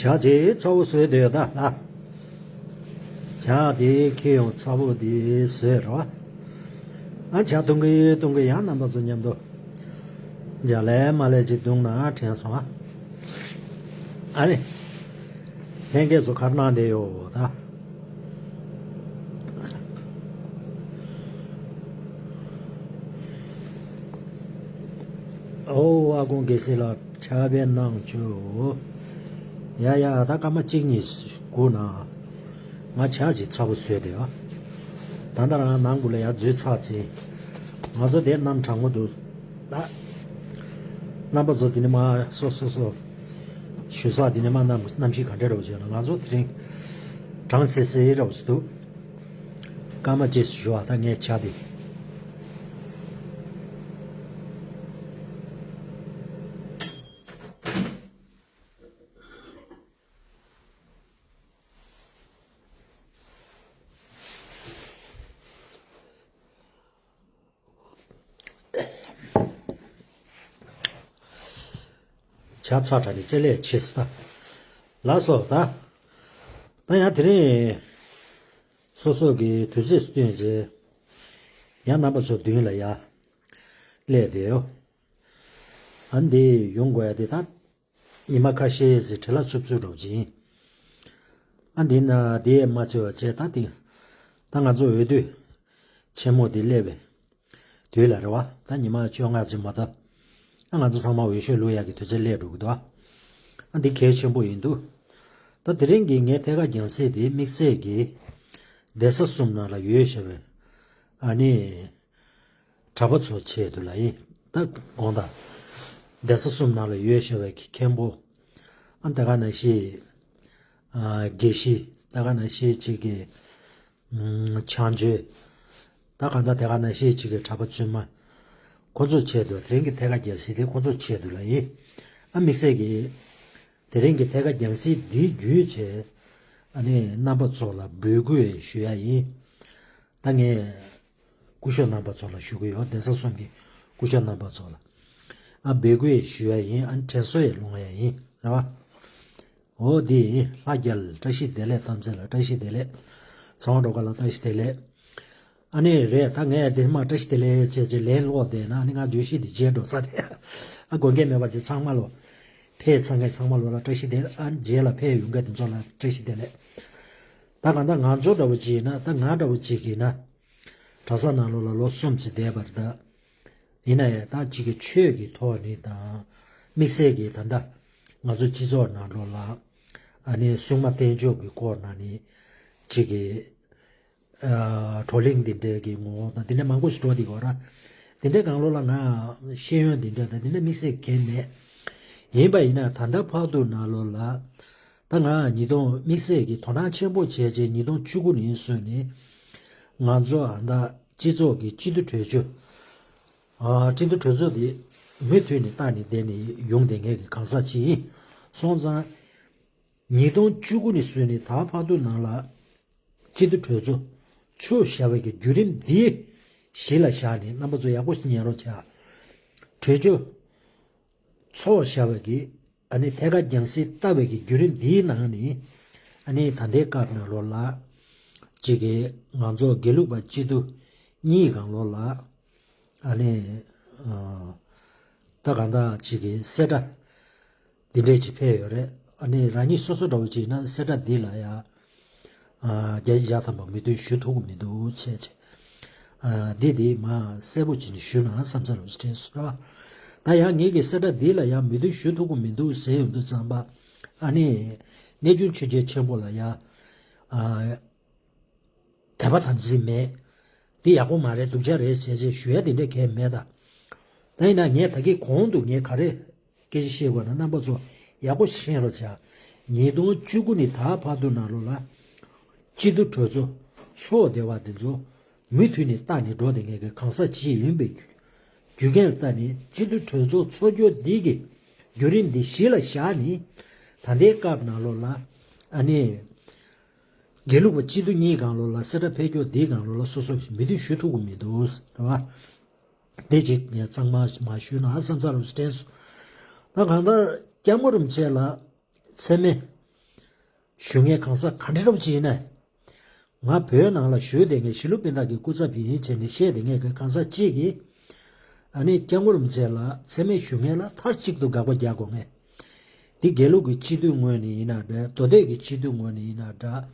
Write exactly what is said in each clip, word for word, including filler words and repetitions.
ཇ་དེ་ཚ་བོ་བཟོས་དེ་ད་ལ། ཇ་དེ་ཁྱེར་ཡོང་ཚ་བོ་དེ་བཟོས་རོ། ཨ་ཇ་འཐུང་གི་འཐུང་གི་ཡང་རྣམ་པ་ཚོ་མཉམ་དུ། ཇ་ལས་མ་ལས་ཅིག་བཏུང་ན་དྲན་སོང་ཨ། ཨ་ནི། ལྷན་རྒྱས་ཚོ་གར་གནང་བསྡད་ཡོད་ད། ཨོ་ཨ་ཁུ་དགེ་བཤེས་ལགས་ཕྱག་དཔེ་གནང་བྱོས། ཡ་ཡ་ད་སྐར་མ་གཅིག་གཉིས་སྒུག་ན། ང་ཇ་ཅིག་ཚ་བོ་བཟོས་དེ་ཨ། ད་ལྟ་རང་ནང་གུ་ལ་ཡ་འཛུལ་ཚར་ཅིང་། ང་ཚོ་དེ་གནམ་གྲང་མོ་འདུག་ད། རྣམ་པ་ཚོ་དེ་ནི་མ་སོ་སོ་སོ། བཞུགས་ས་དེ་ནི་མ་གནམ་གནམ་གཤིས་ག་འདྲ་འདྲ་བོ་བྱས་ན་ང་ཚོ་དེ་རིང་། གྲང་སེ་སེ་འདྲ་བོ་ཞིག་འདུག་སྐར་མ་རྗེས་སུ་ཞུ་བ་ད་ངས་ཇ་དེ། ཇ་ཚ་དྲགས་ནས་རྩེ་ལས་ཆེ་སི་ད། ལགས་སོ་ད། ད་ཡང་དེ་རིང་། སོ་སོ་གི་དུས་ཚོད་སྟོན་རྗེས། ཡང་རྣམ་པ་ཚོ་མདུན་ལ་ཡ། སླེབས་བསྡད་ཡོད། ཨ་འདི་ཡོང་དགོས་ཡ་དེ་ད། ཉི་མ་ཁ་ཤས་ཟིག་བྲེལ་ལ་འཚུབ་འཚུབ་འདྲ་བོ་ཅིག་ཡིན། ཨ་འདི་ན་དེ་མ་ཚད་པ་བྱས་ད་དེ། ད་ང་ཚོ་འོས་བསྡུ་ཆེན་མོ་དེ་སླེབས་པའི་དུས་ལ་རེད་བ། ད་ཉི་མ་བཅོ་ལྔ་ཙམ་མ་གཏོགས། ཨ་ང་ཚོ་ཚང་མ་འོས་ཤོག་བླུག་ཡག་གི་དུས་ཚོད་སླེབས་འགྲོ་གི་འདུག་ཨ། ཨ་འདི་གལ་ཆེན་པོ་ཡིན་འདུག་ད་དེ་རིང་གི་ངའི་ཐད་ཀར་རྒྱང་སྲིང་དེ་དམིགས་བསལ་གྱི་གདན་ས་གསུམ་ནང་ལ་ཡོད་བཞག་པའི་ཨ་ནི། གྲྭ་པ་ཚོ་ཆེད་དུ་ལ་ཡིན། ད་དགོངས་དག་གདན་ས་གསུམ་ནང་ལ་ཡོད་བཞག་པའི་མཁན་པོ། ཨ་ད་ག་ནང་བཞིན། ཨ་དགེ་བཤེས་ད་ག་ནང་བཞིན་གཅིག་གི་ཨམ་ཕྱག་མཆོད། ད་ག་ད་དེ་ག་ནང་བཞིན་གཅིག་གི་གྲྭ་པ་བཙུན་མ། ཁོ་ཚོ་ཆེད་དུ་དེ་རིང་གི་ཐད་ཀར་རྒྱང་སྲིང་དེ་ཁོ་ཚོ་ཆེད་དུ་ལ་ཡིན། ཨ་དམིགས་བསལ་གྱི། དེ་རིང་གི་ཐད་ཀར་རྒྱང་སྲིང་འདི་བརྒྱུད་བྱས། ཨ་ནི་རྣམ་པ་ཚོ་ལ་འབོད་སྐུལ་ཞུ་ཡ་ཡིན། ད་ངས་སྐུ་ཞབས་རྣམ་པ་ཚོ་ལ་ཞུ་གི་ཡོད། གདན་ས་གསུམ་གྱི་སྐུ་ཞབས་རྣམ་པ་ཚོ་ལ། ཨ་འབོད་སྐུལ་ཞུ་ཡ་ཡིན། ཨ་དྲན་གསོ་ཡི་སློང་ཡ་ཡིན་རེད་བ། འོ་འདི་ཡིན། ལྷ་རྒྱལ་བཀྲ་ཤིས་བདེ་ལེགས། གཏམ་ཚེ་ལ་བཀྲ་ཤིས་བདེ་ལེགས། ཚེ་དབང་སྒྲོལ་དཀར་ལ་བཀྲ་ཤིས་བདེ་ལེགས། ཨ་ནི་རེད་ད་ངས་དེ་མ་བཀྲ་ཤིས་བདེ་ལེགས་བྱས་རྗེས་ལན་སློག་བསྡད་ན་ཨ་ནི་ང་བརྗོད་གཞི་འདི་བརྗེད་འགྲོ་ས་རེད། ཨ་དགོས་མཁན་མེད་པ་བྱས་ཚང་མ་ལོ། ཕེབས་ཚར་མཁན་ཚང་མ་ལོ་ལ་བཀྲ་ཤིས་བདེ་ལེགས། ཨ་རྗེས་ལ་ཕེབས་ཡོང་མཁན་དེ་ཚོ་ལ་བཀྲ་ཤིས་བདེ་ལེགས། ད་གང་ལྟར་ང་ཚོ་འདྲ་བོ་ཅིག་ཡིན་ན་ད་ང་འདྲ་བོ་ཅིག་ཡིན་ན། གྲྭ་ས་ནང་ལོགས་ལ་ལོ་གསུམ་ཙམ་བསྡད་པ་རེད་ད། ཡིན་ན་ཡང་ད་ཅིག་གི་ཆོས་ཀྱི་ཐོག་ནས་དང་། དམིགས་བསལ་གྱིས་ད་ལྟ་ང་ཚོ་སྤྱི་ཚོགས་ནང་ལོགས་ལ་ཨ་ནི་སྲུང་མ་བསྟེན་ཕྱོགས་ཀྱི་སྐོར་ནང་ནས་ཅིག་གི་ཨ་བགྲོ་གླེང་འདི་འདྲའི་གི་ངོ་བོ་དང་འདི་འདྲ་མང་པོ་ཞིག་འགྲོ་བསྡད་ཡོད་ར། འདི་འདྲའི་སྒང་ལོགས་ལ་ང་ཤེས་ཡོན་འདི་འདྲ་དང་འདི་འདྲ་དམིགས་བསལ་གང་ཡང་མེད། ཡིན་པ་ཡིན་ན་ད་ལྟ་བར་དུ་ནང་ལོགས་ལ་ད་ང་ཉིས་སྟོང་དམིགས་བསལ་གྱི་དོ་སྣང་ཆེན་པོ་བྱས་རྗེས་ཉིས་སྟོང་བཅུ་དགུ་ནས་བཟུང་ནས་ང་ཚོ་ཨ་ད་སྤྱི་ཚོགས་ཀྱི་སྤྱི་འཐུས་གྲོས་ཆོད། ཨ་སྤྱི་འཐུས་གྲོས་ཚོགས་དེ་མུ་མཐུད་ནས་བཏང་ནས་བསྡད་ནས་ཡོང་བསྡད་མཁན་གྱི་གང་ཟག་ཅིག་ཡིན་སོང་ཙང་། ཉིས་སྟོང་བཅུ་དགུ་ནས་བཟུང་ནས་ད་བར་དུ་ནང་ལ་སྤྱི་འཐུས་གྲོས་ཚོགས་ཚོགས་བཞག་པའི་གི་བརྒྱུད་རིམ་འདི་གཞི་ལ་བཞག་ནས་རྣམ་པ་ཚོ་ཡག་པོ་ཞིག་ཉན་རོགས་བྱ། གྲོས་ཆོད་ཚོགས་བཞག་པའི་གི་ཨ་ནི་ཐད་ཀར་རྒྱང་སྲིང་བཏང་བའི་གི་བརྒྱུད་རིམ་འདིའི་ནང་ནས་ཨ་ནི་ད་ལྟའི་སྐབས་ནང་ལོགས་ལ་གཅིག་གི་ང་ཚོ་དགེ་ལུགས་པ་སྤྱི་འཐུས་གཉིས་སྒང་ལོགས་ལ་ཨ་ནི་ཨ་ད་གང་ལྟར་གཅིག་གི་གསལ་བསྒྲགས་འདི་འདྲས་ཅིག་ཕེབས་ཡོད་རེད། ཨ་ནི་རང་ཉིད་སོ་སོ་འདྲ་བོ་ཅིག་ཡིན་ན་གསལ་བསྒྲགས་འདི་ལ་ཡ། བརྒྱ་ཆ་བརྒྱ་ཐམ་པ་མོས་མཐུན་ཞུ་ཐུབ་ཀྱི་མི་འདུག་བྱས་བྱས། འདི་འདི་མ་གསལ་པོ་བྱས་ནས་ཞུས་ན་བསམ་ཚར་བ་ཞིག་དྲན་སོང་ར། ད་ཡང་ངེད་ཀྱི་གསལ་བསྒྲགས་འདི་ལ་ཡང་མོས་མཐུན་ཞུ་ཐུབ་ཀྱི་མི་འདུག་ཟེར་ཡོང་དུས་ཙམ་པ། ཨ་ནི། གནས་ཆུང་ཆོས་རྒྱལ་ཆེན་པོ་ལ་ཡ། དད་པ་དམ་ཚིག་མེད། འདི་ཡག་པོ་མ་རེད་སྡུག་ཅག་རེད་ཟེར་བྱས་ཞུ་ཡ་དེ་འདྲ་གང་ཡང་མེད་ད། ད་ཡིན་ན་ངས་ད་གིན་གོང་དུ་ངས་ག་རེ་སྐད་ཆ་བཤད་དགོས་ན་རྣམ་པ་ཚོ་ཡག་པོ་ཤེས་རོགས་བྱ། ཉིས་སྟོང་བཅུ་དགུ་ནས་ད་བར་དུ་ནང་ལོགས་ལ་སྤྱི་འཐུས་གྲོས་ཚོགས་ཚོགས་བསྡད་པ་དེ་ཚོ་མུ་མཐུད་ནས་བལྟ་ནས་འགྲོ་བསྡད་མཁན་གྱི་གང་ཟག་ཅིག་ཡིན་པའི་རྒྱུ་རྐྱེན་ལ་བལྟ་ནས་སྤྱི་འཐུས་གྲོས་ཚོགས་ཚོགས་རྒྱུ་འདི་གི་བརྒྱུད་རིམ་འདི་གཞི་ལ་བཞག་ནས་ད་ལྟའི་སྐབས་ནང་ལོགས་ལ་ཨ་ནི། དགེ་ལུགས་པ་སྤྱི་འཐུས་གཉིས་སྒང་ལོགས་ལ་གསལ་བསྒྲགས་ཕེབས་རྒྱུ་འདིའི་སྒང་ལོགས་ལ་སོ་སོ་གིས་མོས་མཐུན་ཞུ་ཐུབ་ཀྱི་མི་འདུག་རེད་བ། དེ་ཅིག་ངས་གཙང་མ་མ་ཞུས་ན་བསམ་ཚར་བ་ཞིག་དྲན་སོང་། ད་གང་ལྟར་སྐྱབས་མགོན་རིན་པོ་ཆེ་ལ་མཚན་སྨད་ ཞུ་མཁན་གང་ཟག་ག་འདྲ་འདྲ་པོ་ཅིག་ཡིན་ན། ང་བོད་ནང་ལ་བཞུགས་བསྡད་མཁན་གཞིས་ལུས་སྤུན་ཟླ་གི་སྐུ་ཚབ་ཡིན་བྱས་ནས་བཤད་བསྡད་མཁན་གྱི་གང་ཟག་ཅིག་གིས། ཨ་ནི་སྐྱབས་མགོན་རིན་པོ་ཆེ་ལ་མཚན་སྨད་ཞུ་མཁན་ལ་མཐའ་གཅིག་ཏུ་དགག་པ་རྒྱག་དགོས་མཁན། འདི་དགེ་ལུགས་ཀྱི་སྤྱི་འཐུས་ངོས་ནས་ཡིན་ན་འདྲ། མདོ་སྟོད་ཀྱི་སྤྱི་འཐུས་ངོས་ནས་ཡིན་ན་འདྲ།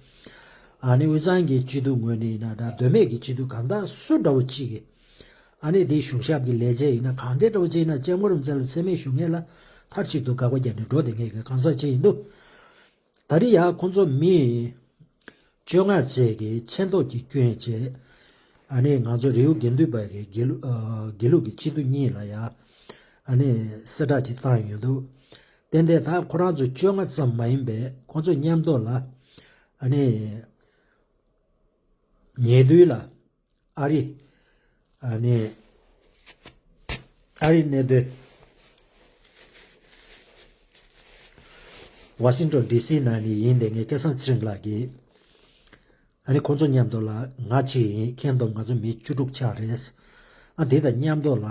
ཨ་ནི་དབུས་གཙང་གི་སྤྱི་འཐུས་ངོས་ནས་ཡིན་ན་འདྲ། མདོ་སྨད་ཀྱི་སྤྱི་འཐུས་གང་ལྟར་སུ་འདྲ་བོ་ཅིག་གིས། ཨ་ནི་འདི་གཞུང་ཞབས་ཀྱི་ལས་བྱེད་ཡིན་ན་གང་འདྲ་འདྲ་བོ་ཅིག་ཡིན་ན་སྐྱབས་མགོན་རིན་པོ་ཆེ་ལ་མཚན་སྨད་ཞུ་མཁན་ལ་མཐའ་གཅིག་ཏུ་དགག་པ་རྒྱག་ནས་འགྲོ་བསྡད་མཁན་གྱི་གང་ཟག་ཅིག་ཡིན་འདུག་ད་རེས་ཡ་ཁོང་ཚོ་མི་བཅོ་ལྔ་བཅས་ཀྱིས་མཚན་ཐོག་གི་སྐྱོན་བྱས། ཨ་ནི་ང་ཚོ་རི་བོ་དགེ་ལྡན་པ་གི་དགེ་ལུ་ཨ་དགེ་ལུགས་ཀྱི་སྤྱི་འཐུས་གཉིས་ལ་ཡ་ཨ་ནི་གསལ་བསྒྲགས་ཅིག་བཏང་ཡོད་འདུག་ཏན་ཏན་ད་ཁོ་རང་ཚོ་བཅོ་ལྔ་ཙམ་མ་ཡིན་པའི་ཁོང་ཚོ་མཉམ་དུ་ལ་ཨ་ནི་ཉེ་དུས་ལ། ཨ་རི། ཨ་ནི། ཨ་རི་གནས་སྡོད། ཝ་ཤིང་ཊོན་ཌི་སི་ནང་ནས་ཡིན་བསྡད་མཁན་སྐལ་བཟང་ཚེ་རིང་ལགས་ཀྱིས། ཨ་ནི་ཁོང་ཚོ་མཉམ་དུ་ལ་ང་གཅིག་ཡིན། ཁྱེད་བསྡོམས་ང་ཚོ་མི་བཅུ་དྲུག་ཆགས་རེད། ཨ་དེ་དང་མཉམ་དུ་ལ།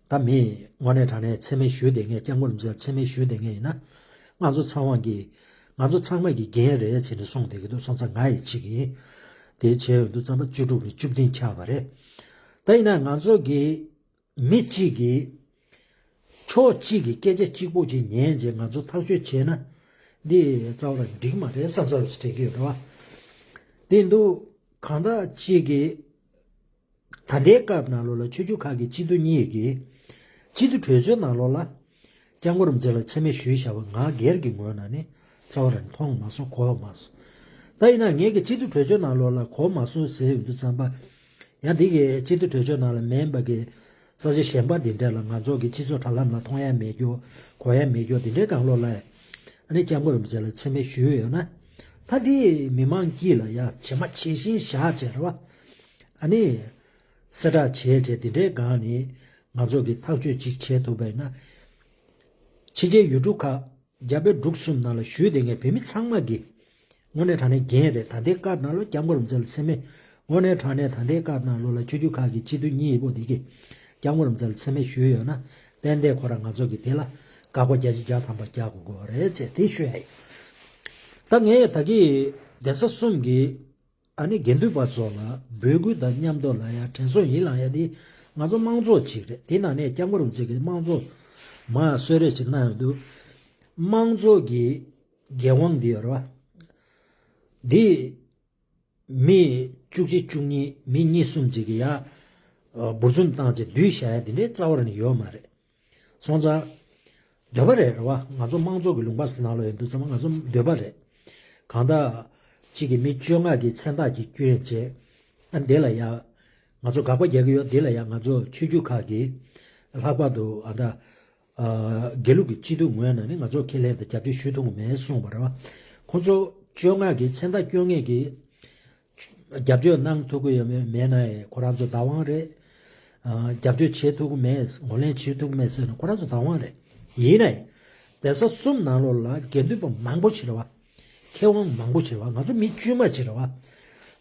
ད་མི་དངོས་གནས་དྲང་གནས་མཚན་སྨད་ཞུས་བསྡད་མཁན། སྐྱབས་མགོན་རིན་པོ་ཆེ་ལ་མཚན་སྨད་ཞུས་བསྡད་མཁན་ཡིན་ན། ང་ཚོ་ཚང་མ་གི། ང་ཚོ་ཚང་མ་གི་འགན་རེད་བྱས་ནས་གསུངས་བསྡད་ཀྱི་འདུག་སོང་ཙང་ང་ཡི་གཅིག་ཡིན། དེ་བྱས་ཡོང་དུས་ཙམ་པ་བཅུ་དྲུག་ནས་བཅུ་བདུན་ཆགས་པ་རེད། ད་ཡིན་ན་ང་ཚོ་གི་མི་གཅིག་གིས་ཕྱོགས་གཅིག་གི་སྐད་ཆ་གཅིག་པོ་ཅིག་ཉན་བྱས་ང་ཚོ་ཐག་གཅོད་བྱས་ན། འདི་རྩ་བ་རང་འགྲིག་མ་རེད་བསམ་བསམ་ཞིག་དྲན་གྱི་ཡོད་རེད་བ། དེ་འདུག་གང་ལྟར་གཅིག་གིས། ད་ལྟའི་སྐབས་ནང་ལོགས་ལ་ཆོས་བརྒྱུད་ཁག་གི་སྤྱི་འཐུས་གཉིས་ཀྱིས་སྤྱི་འཐུས་གྲོས་ཚོགས་ནང་ལོགས་ལ་སྐྱབས་མགོན་རིན་པོ་ཆེ་ལ་མཚན་སྨད་ཞུས་བཞག་པ་ང་སྒེར་གྱི་ངོས་ནས་ནི་རྩ་བ་རང་མཐོང་མ་སོང་། གོ་མ་སོང་། ད་ཡིན་ན་ངས་ཀྱི་སྤྱི་འཐུས་གྲོས་ཚོགས་ནང་ལོགས་ལ་གོ་མ་སོང་ཟེར་ཡོང་དུས་ཙམ་པ། ཡང་འདི་གི་སྤྱི་འཐུས་གྲོས་ཚོགས་ནང་ལ་མིན་པ་གི་ས་ཆ་གཞན་པ་འདི་འདྲ་ལ་ང་ཚོ་གི་སྤྱི་ཚོགས་དྲ་ལམ་ལ་མཐོང་ཡ་མེད་རྒྱུ། གོ་ཡ་མེད་རྒྱུ་འདི་འདྲའི་སྒང་ལོགས་ལ་ཨ་ནི་སྐྱབས་མགོན་རིན་པོ་ཆེ་ལ་མཚན་སྨད་ཞུས་ཡོད་ན། ད་འདི་མི་མང་དཀྱིལ་ལ་ཡ་ཇེ་མང་ཇེ་ཞན་བཞག་བྱས་རེད་བ། ཨ་ནི། གསལ་བསྒྲགས་བྱས་བྱས་དེ་འདྲའི་སྒང་ནས་ང་ཚོ་གི་ཐག་གཅོད་ཅིག་བྱས་ཐུབ་པ་ཡིན་ན། ཕྱི་རྒྱལ་ཡུལ་གྲུ་ཁག་རྒྱ་བལ་འབྲུག་གསུམ་ནང་ལ་བཞུགས་བསྡད་མཁན་བོད་མི་ཚང་མ་གི་དངོས་གནས་དྲང་གནས་འགན་རེད། ད་ལྟའི་སྐབས་ནང་ལ་སྐྱབས་མགོན་རིན་པོ་ཆེ་ལ་མཚན་སྨད། དངོས་གནས་དྲང་གནས་ད་ལྟའི་སྐབས་ནང་ལོགས་ལ་ཆོས་བརྒྱུད་ཁག་གི་སྤྱི་འཐུས་གཉིས་པོ་དེ་གིས་སྐྱབས་མགོན་རིན་པོ་ཆེ་ལ་མཚན་སྨད་ཞུས་ཡོད་ན། ཏན་ཏན་ཁོ་རང་ང་ཚོ་གི་དེ་ལ་དགག་པ་བརྒྱ་ཆ་བརྒྱ་ཐམ་པ་རྒྱག་དགོས་དགོས་རེད་ཅེས་དེ་ཞུ་ཡ་ཡིན། ད་ངས་ད་གི་གདན་ས་གསུམ་གི་ཨ་ནི་དགེ་འདུན་པ་ཚོ་ལ་འབོད་སྐུལ་དང་མཉམ་དུ་ལ་ཡང་དྲན་གསོ་ཡིན་ལང་ཡ་དེ་ང་ཚོ་དམངས་གཙོ་ཅིག་རེད། དེ་ནང་ནས་སྐྱབས་མགོན་རིན་པོ་ཆེ་གི་དམངས་གཙོ་མར་གསོལ་རས་ཅིག་གནང་ཡོང་དུས། དམངས་གཙོ་གི་འགན་དབང་འདི་ཡོད་རེད་བ། འདི་མི་བཅུ་གཅིག་བཅུ་གཉིས་མི་གཉིས་གསུམ་ཅིག་གི་ཡ་འབུར་འཛོམས་བཏང་བྱས་བསྡུས་བཞག་ཡ་དེ་འདྲའི་རྩ་བ་རང་ནས་ཡོད་མ་རེད། སོང་ཙང་། འདོད་པ་རེད་རེད་བ། ང་ཚོ་དམངས་གཙོ་གི་ལུང་པ་ཟེར་ནང་ལ་ཡོད་དུས་ཙམ་པ་ང་ཚོ་འདོད་པ་རེད། གང་ལྟར། གཅིག་གི་མི་བཅོ་ལྔ་གི་མཚན་རྟགས་ཀྱི་སྐྱོན་བྱས། ཨ་འདི་ལ་ཡ། ང་ཚོ་དགག་པ་རྒྱག་གི་ཡོད། འདི་ལ་ཡ་ང་ཚོ་ཆོས་བརྒྱུད་ཁག་གི། ལྷག་པར་དུ་ཨ་ད། དགེ་ལུགས་ཀྱི་སྤྱི་འཐུས་ངོས་ནས་ནི་ང་ཚོ་ཁས་ལེན་དང་རྒྱབ་སྐྱོར་ཞུ་ཐུབ་ཀྱི་མེད་གསུངས་པ་རེད་བ། ཁོང་ཚོ་བཅོ་ལྔ་གི་མཚན་རྟགས་སྐྱོན་མཁན་གྱི། རྒྱབ་སྐྱོར་གནང་ཐུབ་ཀྱི་ཡོད་མེད་མེད་ན་ཡང་ཁོ་རང་ཚོ་བདག་དབང་རེད། ཨ། རྒྱབ་སྐྱོར་བྱེད་ཐུབ་ཀྱི་མེད། ངོས་ལེན་བྱེད་ཐུབ་ཀྱི་མེད་ཟེར་ན་ཁོ་རང་ཚོ་བདག་དབང་རེད། ཡིན་ནའི། གདན་ས་གསུམ་ནང་ལོགས་ལ་དགེ་འདུན་པ་མང་པོ་ཞིག་རེད་བ། མཁས་དབང་མང་པོ་ཞིག་རེད་བ། ང་ཚོ་མི་དཀྱུས་མ་ཞིག་རེད་བ།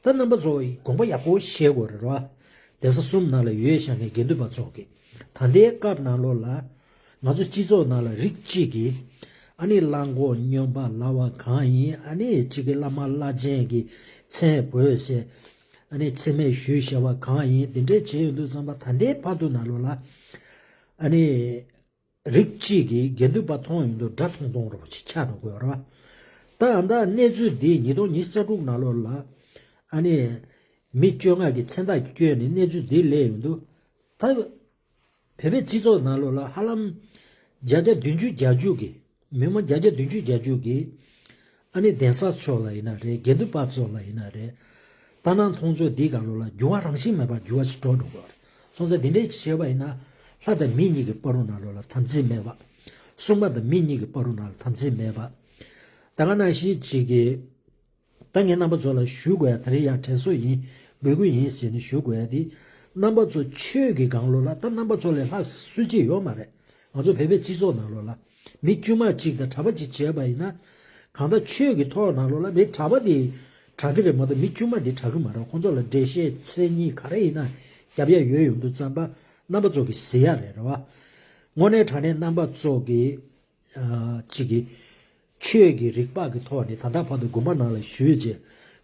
ད་རྣམ་པ་ཚོ་དགོངས་པ་ཡག་པོ་བཞེས་དགོས་རེད་བ། གདན་ས་གསུམ་ནང་ལ་ཡོད་བཞག་མཁན་དགེ་འདུན་པ་ཚོ་གི། ད་ལྟའི་སྐབས་ནང་ལོགས་ལ། ང་ཚོ་སྤྱི་ཚོགས་ནང་ལ་རིགས་གཅིག་གིས། ཨ་ནི་གླང་གོག་སྨྱོན་པ་ལབ་པ་གང་ཡིན། ཨ་ནི་གཅིག་གི་བླ་མ་བླ་ཆེན་གྱི་མཚན་བོས་ཟེར། ཨ་ནི་མཚན་སྨད་ཞུས་བཞག་པ་གང་ཡིན། དེ་འདྲས་བྱས་ཡོང་དུས་ཙམ་པ་ད་ལྟའི་བར་དུ་ནང་ལོགས་ལ། ཨ་ནི་རིགས་གཅིག་གིས་དགེ་འདུན་པ་མཐོང་ཡོང་དུས་དགྲ་མཐོང་མཐོང་རོགས་ཅིག་ཆགས་འགྲོ་དགོས་རེད་བ། ད་ཨ་ད་གནས་ཚུལ་འདི་ཉིས་སྟོང་ཉི་ཤུ་རྩ་དྲུག་ནང་ལོགས་ལ། ཨ་ནི་མི་བཅོ་ལྔ་གི་མཚན་རྟགས་བསྐྱོན་ནས་གནས་ཚུལ་འདི་སླེབས་ཡོང་དུས། ད། བོད་པའི་སྤྱི་ཚོགས་ནང་ལོགས་ལ་ཧ་ལམ་བརྒྱ་ཆ་བདུན་ཅུ་གྱ་བཅུ་གི། མི་མང་བརྒྱ་ཆ་བདུན་ཅུ་གྱ་བཅུ་གི། ཨ་ནི་གདན་ས་ཕྱོགས་ལ་ཡིན་ན་རེད། དགེ་འདུན་པ་ཚོ་ལ་ཡིན་ན་རེད། ལྟ་སྣང་མཐོང་ཕྱོགས་འདི་སྒང་ལོགས་ལ་འགྱུར་བ་རང་བཞིན་མེད་པར་འགྱུར་བ་ཞིག་འགྲོ་འགྲོ་གི་ཡོད་རེད། སོང་ཙང་འདི་འདྲས་ཅིག་བྱས་པ་ཡིན་ན། ལྷ་དང་མི་གཉིས་ཀྱི་བར་དུ་ནང་ལོགས་ལ་དམ་ཚིག་མེད་པ། སྲུང་མ་དང་མི་གཉིས་ཀྱི་བར་དུ་ནང་ལ་དམ་ཚིག་མེད་པ། ད་ག་ནང་བཞིན་ཅིག་གི། ད་ངས་རྣམ་པ་ཚོ་ལ་ཞུ་དགོས་ཡ། དེ་རིང་ཡང་དྲན་གསོ་ཡིན། འབོད་སྐུལ་ཡིན་ཟེར་ནས་ཞུ་དགོས་ཡ་དེ། རྣམ་པ་ཚོ་ཆོས་ཀྱི་སྒང་ལོགས་ལ། ད་རྣམ་པ་ཚོ་ལས་ལྷག་སུ་གཅིག་ཡོད་མ་རེད། ང་ཚོ་བོད་པའི་སྤྱི་ཚོགས་ནང་ལོགས་ལ། མི་དཀྱུས་མ་གཅིག་དང་གྲྭ་པ་གཅིག་བྱས་པ་ཡིན་ན། གང་ལྟར་ཆོས་ཀྱི་ཐོག་ནང་ལོགས་ལ་མི་གྲྭ་པ་དེ་དྲག་གི་རེད་མ་གཏོགས་མི་དཀྱུས་མ་དེ་དྲག་གི་མ་རེད། ཁོང་ཚོ་ལ་འགྲེལ་བཤད་མཚན་ཉིད་ག་རེ་ཡིན་ན་རྒྱབ་ཡ་ཡོད་ཡོང་དུས་ཙམ་པ། རྣམ་པ་ཚོ་གིས་གཟིགས་ཡ་རེད། རེད་བ། དངོས་གནས་དྲང་གནས་རྣམ་པ་ཚོ་གིས། ཨ། གཅིག་གིས། ཆོས་ཀྱི་རིག་པ་གི་ཐོག་ནས་ད་ལྟ་བར་དུ་དགོན་པ་ནང་ལ་བཞུགས་བྱས།